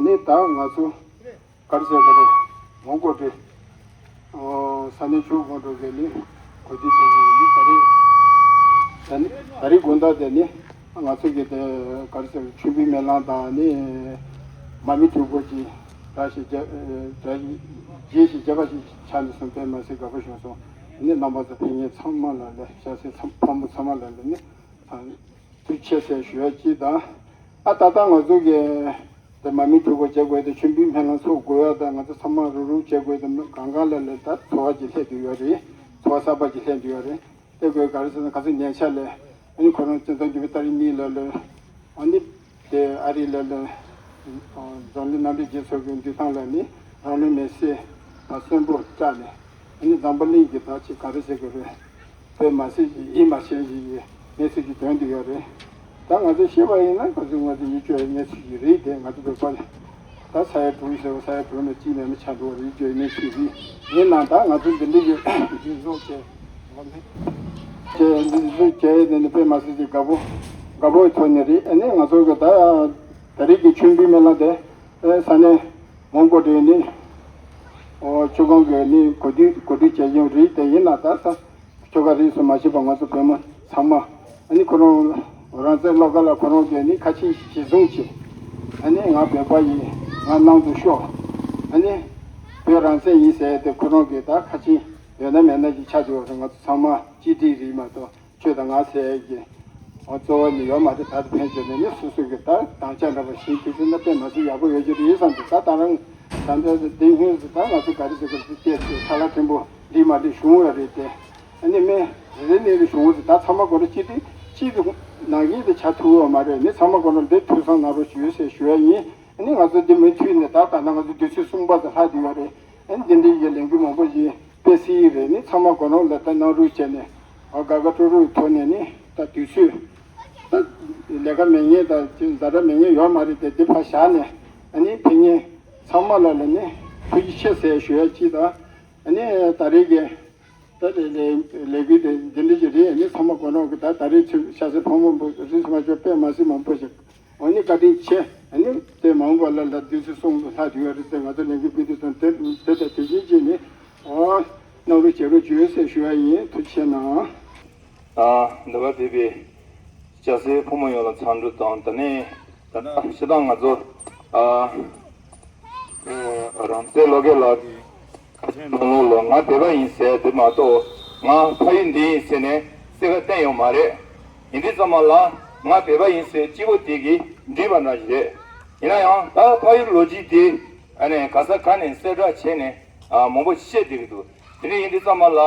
ནི་ད་ང་ཚོ་ག་རེ་ཟེར་དགོས་རེད། མོན་གྷོ་ཏི་ཨོ་ས་གནས་ཆུ་བཞི་སྒང་དྲུག་གི་ནི་གོ་སྒྲིག་བྱས་ཡོད་ནི་ད་རེས། ད་ནི་ད་རེས་དགོང་དག་དེ་ནི་ང་ཚོ་གི་དེ་ག་རེ་ཟེར་མཆོད་འབུལ་སྨོན་ལམ་དང་ནི་མར་མེ་དྲིལ་བུ་ཅིག་གྲ་ཞིག་རྒྱ་གྲ་རྒྱས་ཤིག་བརྒྱབ་པ་ཞིག་ཆགས་ནས་སོང་། དཔེ་མ་སྲིད་དགའ་པོ་བྱུང་སོང་། ནི་རྣམ་པ་ཚོ་ཕེབས་མཁན་ཚང་མ་ལ་ལ་ཤ་ཚའི་ཕོ་མོ་ཚང་མ་ལ་ལ་ནི་ཐུགས་རྗེ་ཆེ་ཟེར་ཞུ་ཡ་གཅིག་དང་། ཨ་ད་ལྟ་ང་ཚོ་གི་དེ་མར་མེ་དྲིལ་བུ་བྱེད་དགོས་དེ་མཆོད་འབུལ་སྨོན་ལམ་ཚོགས་དགོས་ཡ་དང་ང་ཚོ་ཚང་མ་རུག་རུག་བྱེད་དགོས་དེ་གང་གང་ལ་ལས་ད་འཚོ་བ་ཅིག་སླེབས་བསྡད་ཡོད་རེད། འཚོ་བ་གསར་པ་ཅིག་སླེབས་བསྡད་ཡོད་རེད། དེ་དགོས་ག་རེ་ཟེར་ན་ག་ཚོད་ཉེ་ཆར་ལས་ཨ་ནི་ཁོ་རང་བཙན་བཟུང་བརྒྱུད་པའི་ཏ་རིག་གཉིས་ལ་ལོས་ཨ་ནི་དེ་ཨ་རི་ལ་ལོས་འཛམ་གླིང་མཉམ་འབྲེལ་རྒྱལ་ཚོགས་ཀྱི་འདུས་ཐང་ལ་ནི་རང་ལུས་མེར་སྲེག་གསོན་པོ་བཅག་ནས། ཨ་ནི་འཛམ་བུ་གླིང་གི་ད་ཅིག་ག་རེ་ཟེར་དགོས་རེད། དཔེ་མ་སྲིད་ཀྱི་ཡིད་མ་ཆེས་ཀྱི་གནས་ཚུལ་ཅིག་ཐོན་བསྡད་ཡོད་རེད། ད་ང་ཚོས་ཤེས་པ་ཡིན་ན་ག་ཚོད་ང་ཚོ་ཡིད་སྐྱོ་བའི་གནས་ཚུལ་ཅིག་རེད་དེ། ང་ཚོ་བོད་པ་ལ་ད་ས་ཡ་དྲུག་ཟེར་བ་ས་ཡ་དྲུག་ནས་གཅིག་མེད་མི་ཆགས་འགྲོ་བ་རེད་ཀྱི་གནས་ཚུལ་རེད། ཡིན་ནའང་ད་ང་ཚོ་འདི་འདྲ་ཡོད་འདི་བཟོ་བྱས་ཅེས་འདི་བཟོ་བྱས་དེ་ནི་དཔེ་མ་སྲིད་ཀྱི་དགའ་པོ་དགའ་པོའི་ཐོག་ནས་རེད། ཨ་ནི་ང་ཚོ་གི་ད་ད་རེས་ཀྱི་མཆོད་འབུལ་སྨོན་ལམ་དེ་ས་གནས་མོན་གྷོ་དེ་ནི་ཨོ་ཆུ་སྒང་གི་ནི་གོ་སྒྲིག་གོ་སྒྲིག་བྱས་ཀྱི་རེད་དེ། ཡིན་ན་ད་ས་ཁྱོ་ག་རིས་སུ་མ་ཆད་པ་ང་ཚོ་བོད་མི་ཚང་མ་ཨ་ནི་ཁོ་རང་རང་བཙན་བློ་དགའ་ལ་ཁོ་རང་གིས་ནི་ཁ་ཆེ་གཞི་བཟུང་བྱས། ཨ་ནི་ང་བོད་པ་ཡིན། ང་ནང་དུ་ཤོག་ཨ་ནི་བོད་རང་བཙན་ཡིན་ཟེར་ཏེ་ཁོ་རང་གིས་ད་ཁ་ཆེ་ཡོད་ན་མེད་ན་ཅིག་ཆགས་བསྡད་པ་རེད། ང་ཚོ་ཚང་མ་གཅིག་སྒྲིལ་རེད་མ་གཏོགས། ཁྱོད་དང་ང་ཟེར་གྱི་ཨོ་གཙོ་བོ་ནི་ཡོད་མ་རེད། ད་དུ་ཕན་ཆད་ནས་ནི་སོ་སོ་གི་ད་དམ་བཅའ་འདྲ་པོ་བཞེས་དུས་ཚོད་ན་དཔེ་མ་སྲིད་ཡག་པོ་ཡོད་ཀྱི་རེད་བསམ་གྱི། ད་ད་རང་ད་ལྟ་དེ་སྔོན་སུ་ད་ང་ཚོ་ག་རེ་ཟེར་དགོས་རེད། དེ་ཁ་ལག་ཕྲན་བུ་འདི་མ་འདི་བྱུང་བ་རེད་དེ། ཨ་ནི་མི་རེ་རེ་ནས་རེ་བྱུང་བ་ད་ཚང་མ་གོ་ར་གཅིག་དེ་གཅིག་དེ་ནང་བཞིན་དེ་བྱ་ཐུབ་བ་མ་རེད། ནི་ཚང་མ་གོ་ར་འདི་ཐུགས་བསམ་ནང་རོ་ཞུས་ཟེར་ཞུ་ཡ་ཡིན། ཨ་ནི་ང་ཚོ་འདི་མུ་མཐུད་ནས་ད་ད་ལྟ་ང་ཚོ་དུས་ཚོད་གསུམ་པ་དེ་ལྷག་བསྡད་ཡོད་རེད། ཨ་ནི་འདི་འདྲའི་ཡི་ལས་འགུལ་མང་པོ་ཞིག་སྤེལ་སྲིད་རེད། ནི་ཚང་མ་དགོས་རང་ལ་ད་གནང་རོགས་བྱས་ནས་ཨ་དགའ་དགའ་སྤྲོ་སྤྲོའི་ཐོག་ནས་ནི་ད་དུས་ཚོད་ད་ལས་ཀ་མེད་མཁན་དང་ཅི་ཛ་དྲག་མེད་མཁན་ཡོད་མ་རེད་དེ། འདི་ཕར་བཞག་ནས་ཨ་ནི་ཕན་ངེས་ཚང་མ་ལ་ལ་ནི་ཐུགས་རྗེ་ཆེ་ཟེར་ཞུ་ཡ་གཅིག་དང་། ཨ་ནི་ད་རེས་ཀྱི་ད་ལས་ལས་ལས་འགུལ་དེ་འདི་འདྲ་ཞིག་རེད། ཨ་ནི་ཚང་མ་དགོས་རང་གི་ད་ད་རེས་ཚུད་ཤ་ཚའི་ཕོ་མོ་རིས་མ་ཆོད་དཔེ་མ་སྲིད་མང་པོ་ཞིག་ཨ་ནི་བཀའ་དྲིན་ཆེ། ཨ་ནི་དེ་མ་འོངས་པ་ལ་ལ་དུས་ཚོད་སོང་དུ་ལྷག་དུས་ཡོད་རེད་དེ། ང་ཚོ་ལས་འགུལ་སྤེལ་དུས་ཙམ་དེ་དེ་དང་དེ་བཞིན་བྱས་ནས་ཨོ་གནང་རོགས་བྱེད་རོགས་བྱོས་ཟེར་ཞུ་བ་ཡིན། ཐུགས་རྗེ་ཆེ་གནང་། ཨ་འདི་བ་དེ་བས་སྐྱ་སེར་ཕོ་མོ་ཡོངས་ལ་འཚམས་འདྲི་དང་། དེ་ནས་ད་ལྟ་སྤྱིར་བཏང་ང་ཚོ་ཨ་རང་བཙན་བློ་དགའ་ལགས་ཀྱི་ཁ་ཆེམས་ནང་ལོགས་ལ་ང་བོད་པ་ཡིན་ཟེར་དེ་མ་གཏོགས་ང་ཕ་ཡུལ་འདི་ཡིན་ཟེར་ནས་གསལ་ཁ་བསྟན་ཡོད་མ་རེད། ཡིན་དུས་ཙམ་པ་ལ་ང་བོད་པ་ཡིན་ཟེར་སྤྱི་བོ་དེ་གིས་འདྲིས་པ་འདྲ་ཞིག་རེད། ཡིན་ན་ཡང་ད་ཕ་ཡུལ་ལོ་རྒྱུས་དེ་ཨ་ནས་ག་ས་ག་ནས་གསལ་བསྒྲགས་བྱས་ནས་ཨ་མང་པོ་བཤད་བསྡད་ཀྱི་འདུག་དེ་འདྲ་ཡིན་དུས་ཙམ་པ་ལ་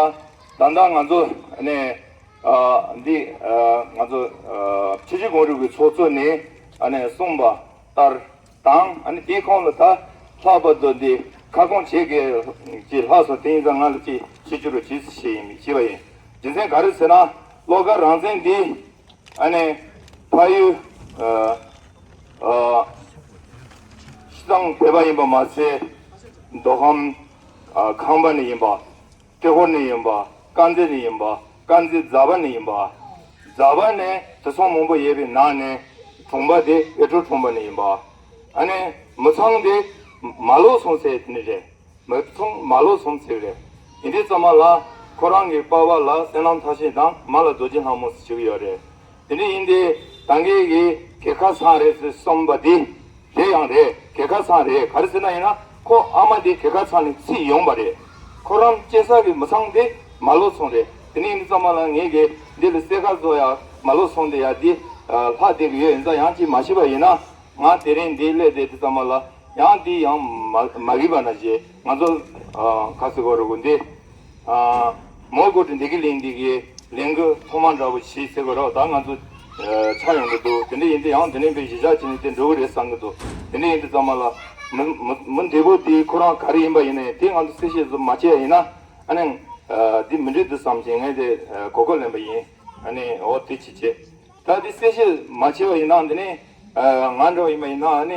ད་ལྟ་ང་ཚོ་ཨ་ནས་ཨ་འདི་ཨ་ང་ཚོ་ཨ་ཆུ་བཞི་སྒང་དྲུག་གི་ཚོགས་གཙོ་ནས་ཨ་ནས་གསུངས་པ་ལྟར་དང་། ཨ་ནི་དེའི་ཁོངས་ལ་ད་ལྷག་པར་དུ་འདི་ཁ་སྐོང་བྱེད་དགོས་ཀྱི་ལྷག་སོང་། དེ་ཡིན་ཙང་ང་ལ་ཅིག་ཞུ་རྒྱུ་རུ་ཇི་སྲིད་བྱས་ཡིན་མི་བྱས་པ་ཡིན། རྒྱུ་མཚན་ག་རེ་ཟེར་ན་བློ་དགའ་རང་བཙན་འདི་ཨ་ནི་ཕ་ཡུལ་ཨ་ཨ་སྤྱིར་བཏང་བོད་པ་ཡིན་པ་མ་ཟད་མདོ་ཁམས་ཨ་ཁམས་པ་ནས་ཡིན་པ། ཏྲེ་ཧོར་ནས་ཡིན་པ། དཀར་མཛེས་ནས་ཡིན་པ། དཀར་མཛེས་རྫ་བ་ནས་ཡིན་པ། རྫ་བ་ནས་དེ་སོང་མང་པོ་ཡོད་པའི་ནང་ནས་གྲོང་པ་དེ་ཡེ་ཁྲོ་གྲོང་པ་ནས་ཡིན་པ། ཨ་ནི་མི་ཚང་དེ་མ་ལོ་སོང་ཟེར་དེ་ནི་རེད། མི་ཚང་མ་ལོ་སོང་ཟེར་རེད། ཡིན་དུས་ཙམ་པ་ལ་ཁོ་རང་གི་པ་ཕ་ལ་གསེར་ལམ་ཐར་ཤེས་དང་མ་ལ་རྡོ་རྗེ་ལྷ་མོ་ཟེར་བྱེད་ཀྱི་ཡོད་རེད། དེ་འདྲ་ཡིན་ཏེ་ད་གིན་གྱི་གེ་ཁ་ཚང་རེད་ཟེར་གསུངས་པ་འདི་རེད་ཡང་རེད། གེ་ཁ་ཚང་རེད། ག་རེ་ཟེར་ན་ཡིན་ན་ཁོ་ཨ་མ་འདི་གེ་ཁ་ཚང་ནས་ཚིག་ཡོང་པ་རེད། ཁོ་རང་སྐྱེས་ས་གི་མི་ཚང་འདི་མ་ལོ་ཚང་རེད། དེ་ནས་ཡིན་ཙམ་པ་ལ་ངས་གི་འདི་ལ་གསལ་ཁ་བཟོ་ཡ་མ་ལོ་ཚང་འདི་ཡ་འདི་ ལྷག་བསྡད་ཀྱི་ཡོད། ཡིན་ཙང་ཡང་ཅིག་མ་ཤེས་པ་ཡིན་ན། ང་དེ་རིང་འདི་སླེབས་བསྡད་དུས་ཙམ་པ་ལ་ཡང་འདི་ཡང་མ་མ་གི་བ་ན་བྱས། ང་ཚོ་ག་ཟེར་དགོས་རེད་གོ། འདི་མོ་གོ་ཏི་འདི་གི་ལིང་འདི་གི་ལིང་གི་ཐོག་མ་འདྲ་བོ་ཞིག་ཟེར་དགོས་རེད། ད་ང་ཚོ་ཆགས་ཡོང་གི་འདུག་དེ་འདྲ་ཡིན་དུས་ཡང་དེ་ནས་པའི་གཞིས་ཆགས་ཅིག་ནས་དེ་འགྲོ་གི་རེད་བསམ་གི་འདུག་དེ་འདྲ་ཡིན་དུས་ཙམ་པ་ལ་མི་མི་མི་འདི་པོ་དེ་ཁོ་རང་ག་རེ་ཡིན་པ་ཡིན་ནའི་དེ་ང་ཚོ་གསལ་བཤད་ཟུར་མ་བྱས་ཡིན་ན། ཨ་ནི་འདི་མི་འགྲིག་འདུག་བསམ་བྱས་ངས་དེ་གོ་སྐབས་ལེན་པ་ཡིན། ཨ་ནི་འོ་དེ་ཅི་བྱེད། ད་འདི་གསལ་བཤད་མ་བྱས་པ་ཡིན་ན། འདི་ནས་ང་འདྲ་བ་ཡིན་པ་ཡིན་ན། ཨ་ནི་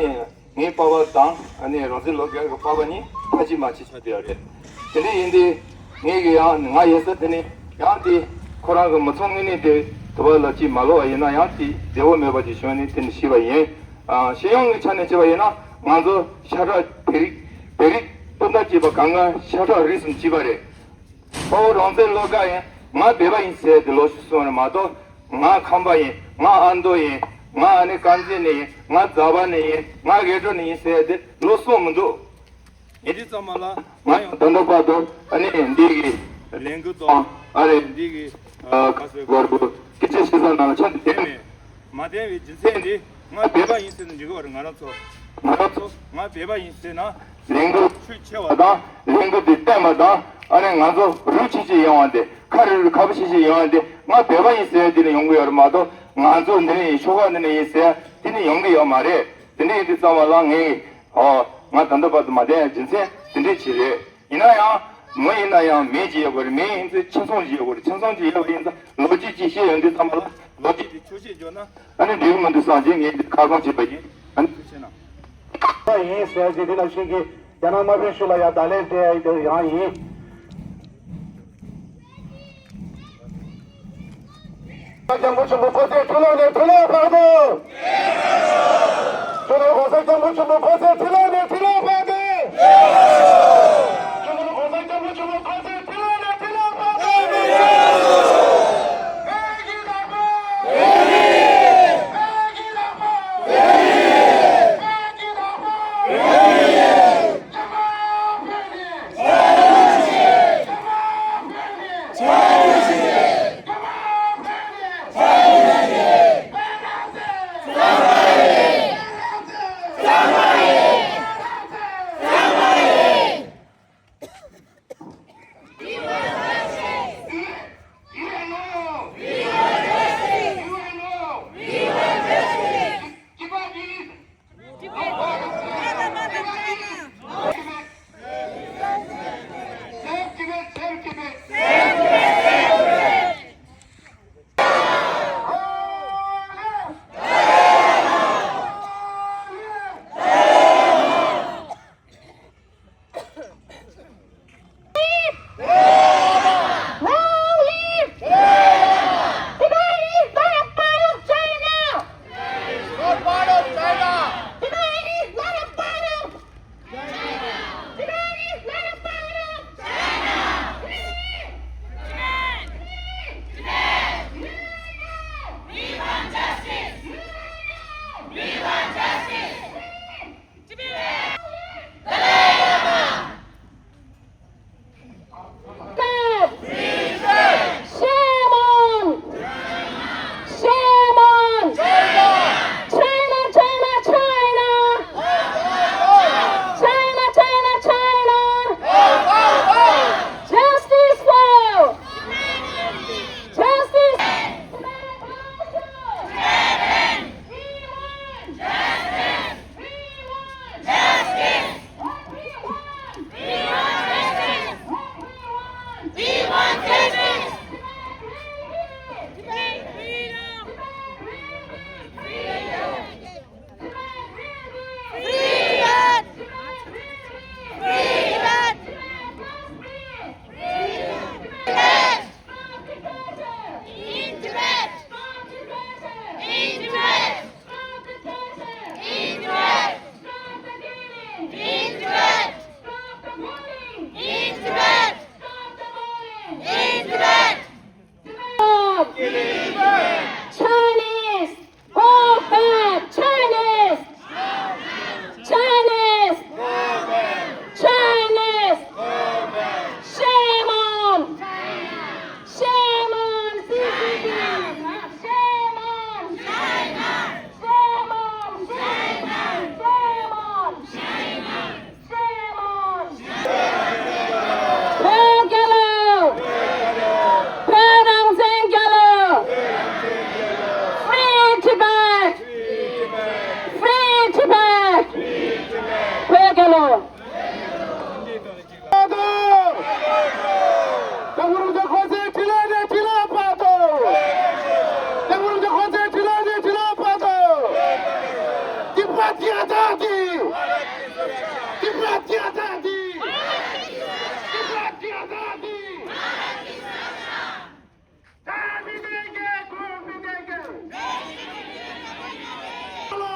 ངའི་པ་ཕ་དང་ཨ་ནི་རང་བཙན་སློབ་གྲྭ་གི་པ་ཕ་གཉིས་ཕ་གཅིག་མ་གཅིག་ཆགས་བསྡད་ཡོད་རེད། དེ་འདྲ་ཡིན་དུས་ངས་གི་ཡང་ང་ཡིན་ས་དེ་ནས་ཡང་དེ་ཁོ་རང་གི་མི་ཚང་ངོས་ནས་དེ་དུ་བ་ལ་ཅིག་མ་ལོག་པ་ཡིན་ན་ཡང་དེ་བདེ་བོ་མེད་པ་ཅིག་བྱུང་ནས་དེ་ནས་ཤི་བ་ཡིན། སྤྱི་ཡོངས་ཀྱི་ཆ་ནས་བྱས་པ་ཡིན་ན་ང་ཚོ་ཤ་ཁྲག་བོད་རིགས་བོད་རིགས་སྤུན་ཟླ་བཅས་པ་གང་ག་ཤ་ཁྲག་རིས་སུ་མ་མཆིས་པ་རེད། དཔའ་བོ་རང་བཙན་བློ་དགའ་ཡིན། ང་བོད་པ་ཡིན་ཟེར་དེ་ལོ་ཤུ་སོང་རེད་མ་གཏོགས། ང་ཁམས་པ་ཡིན། ང་ཨ་མདོ་ཡིན། ང་ཨ་ནི་དཀར་མཛེས་ནས་ཡིན། ང་རྫ་བ་ནས་ཡིན། ང་སྒལ་ཏོ་ནས་ཡིན་ཟེར་དེ་ལོ་སོང་མི་འདུག་ཡིན་དུས་ཙམ་པ་ལ་ང་ཡང་ད་ལྟ་བར་དུ་ཨ་ནི་འདི་གི་ལས་འགུལ་དང་ཨ་རེ་འདི་གི་ག་ཟེར་དགོས་རེད། སྐད་ཆ་བཤད་ས་ནང་ལ་ཆ་འདི་བསྡད་མེད། མ་བསྡད་པའི་རྒྱུ་མཚན་འདི་ང་བོད་པ་ཡིན་ཟེར་ན་འགྲིག་གི་བ་རེད། ང་རང་ཚོ་ང་རང་ཚོ་ང་བོད་པ་ཡིན་ཟེར་ན་ལས་འགུལ་ཤུགས་ཆེ་བ་དང་ལས་འགུལ་འདི་བསྟན་པ་དང་ཨ་ནི་ང་ཚོ་རུ་ཆེ་ཆེ་ཡོང་བ་འདི་ཁ་རི་རུ་ཁ་བ་ཆེ་ཆེ་ཡོང་བ་འདི་ང་བོད་པ་ཡིན་ཟེར་འདི་ནས་ཡོང་གི་ཡོད་རེད་མ་གཏོགས། ང་ཚོ་འདི་ནས་ཡིན་ཆོལ་ཁ་འདི་ནས་ཡིན་ཟེར་འདི་ནས་ཡོང་གི་ཡོད་མ་རེད། དེ་འདྲ་ཡིན་དུས་ཙམ་པ་ལ་ངས་ཨོ་ང་ད་ལྟ་བར་དུ་མ་བསྡད་ཡ་རྒྱུ་མཚན་དེ་འདྲ་ཅིག་རེད། ཡིན་ན་ཡང་མི་ཡིན་ན་ཡང་མི་ཅིག་ཡོད་དགོས་རེད། མི་ཡིན་ཚེ་ཁྱིམ་ཚང་ཅིག་ཡོད་དགོས་རེད། ཁྱིམ་ཚང་ཅིག་ཡོད་པ་ཡིན་ཙང་ལོ་རྒྱུས་ཅིག་བཤད་ཡོང་དུས་ཙམ་པ་ལ་ལོ་རྒྱུས་དེ་འཁྱོག་བཤད་བརྗོད་ན་ཨ་ནི་འགྲིག་གི་མི་འདུག་བསམ་བྱས་ངས་འདི་ཁ་སྐོང་བྱས་པ་ཡིན། ཨ་ནི་ཐུགས་རྗེ་གནང་། ཡིན་ཟེར་གྱི་འདི་ལ་ཤིང་གི་རྒྱ་ནག་དམར་པོའི་ཤུགས་ལ་ཡང་བརྡ་ལན་སྤྲད་ཡ་ཡང་ཡིན། སྐྱབས་མགོན་ཆེན་པོ་ཁོ་ཚོའི་ཁྲི་ལོ་ནས་ཁྲི་ལོ་བར་དུ། སྤྱི་ནོར་༸གོང་ས་༸སྐྱབས་མགོན་ཆེན་པོ་ཁོ་ཚོའི་ཁྲི་ལོ་ནས་ཁྲི་ལོ་བར་དུ། སྤྱི་ནོར་༸གོང་ས་༸སྐྱབས་མགོན་ཆེན་པོ་ཁོ་ཚོའི་ཁྲི་ལོ་ནས་ཁྲི་ལོ་བར་དུ། བོད་ཀྱི་བདག་པོ། བོད་ཀྱི་བདག་པོ། བོད་ཀྱི་བདག་པོ། की आजादी! तिब्बत की आजादी! तिब्बत की आजादी! जान भी देंगे, खून भी देंगे। चलो!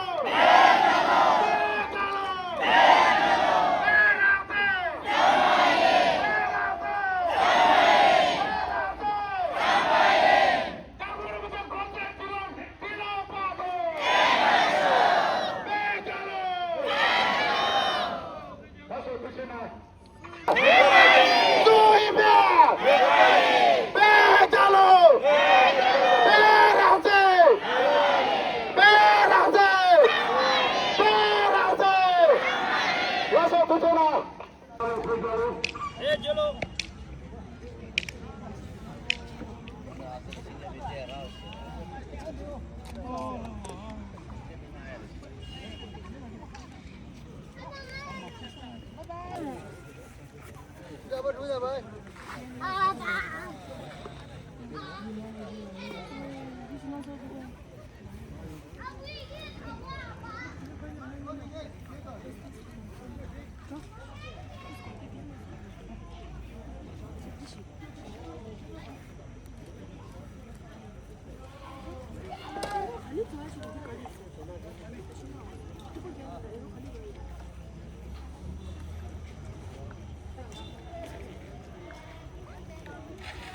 चलो!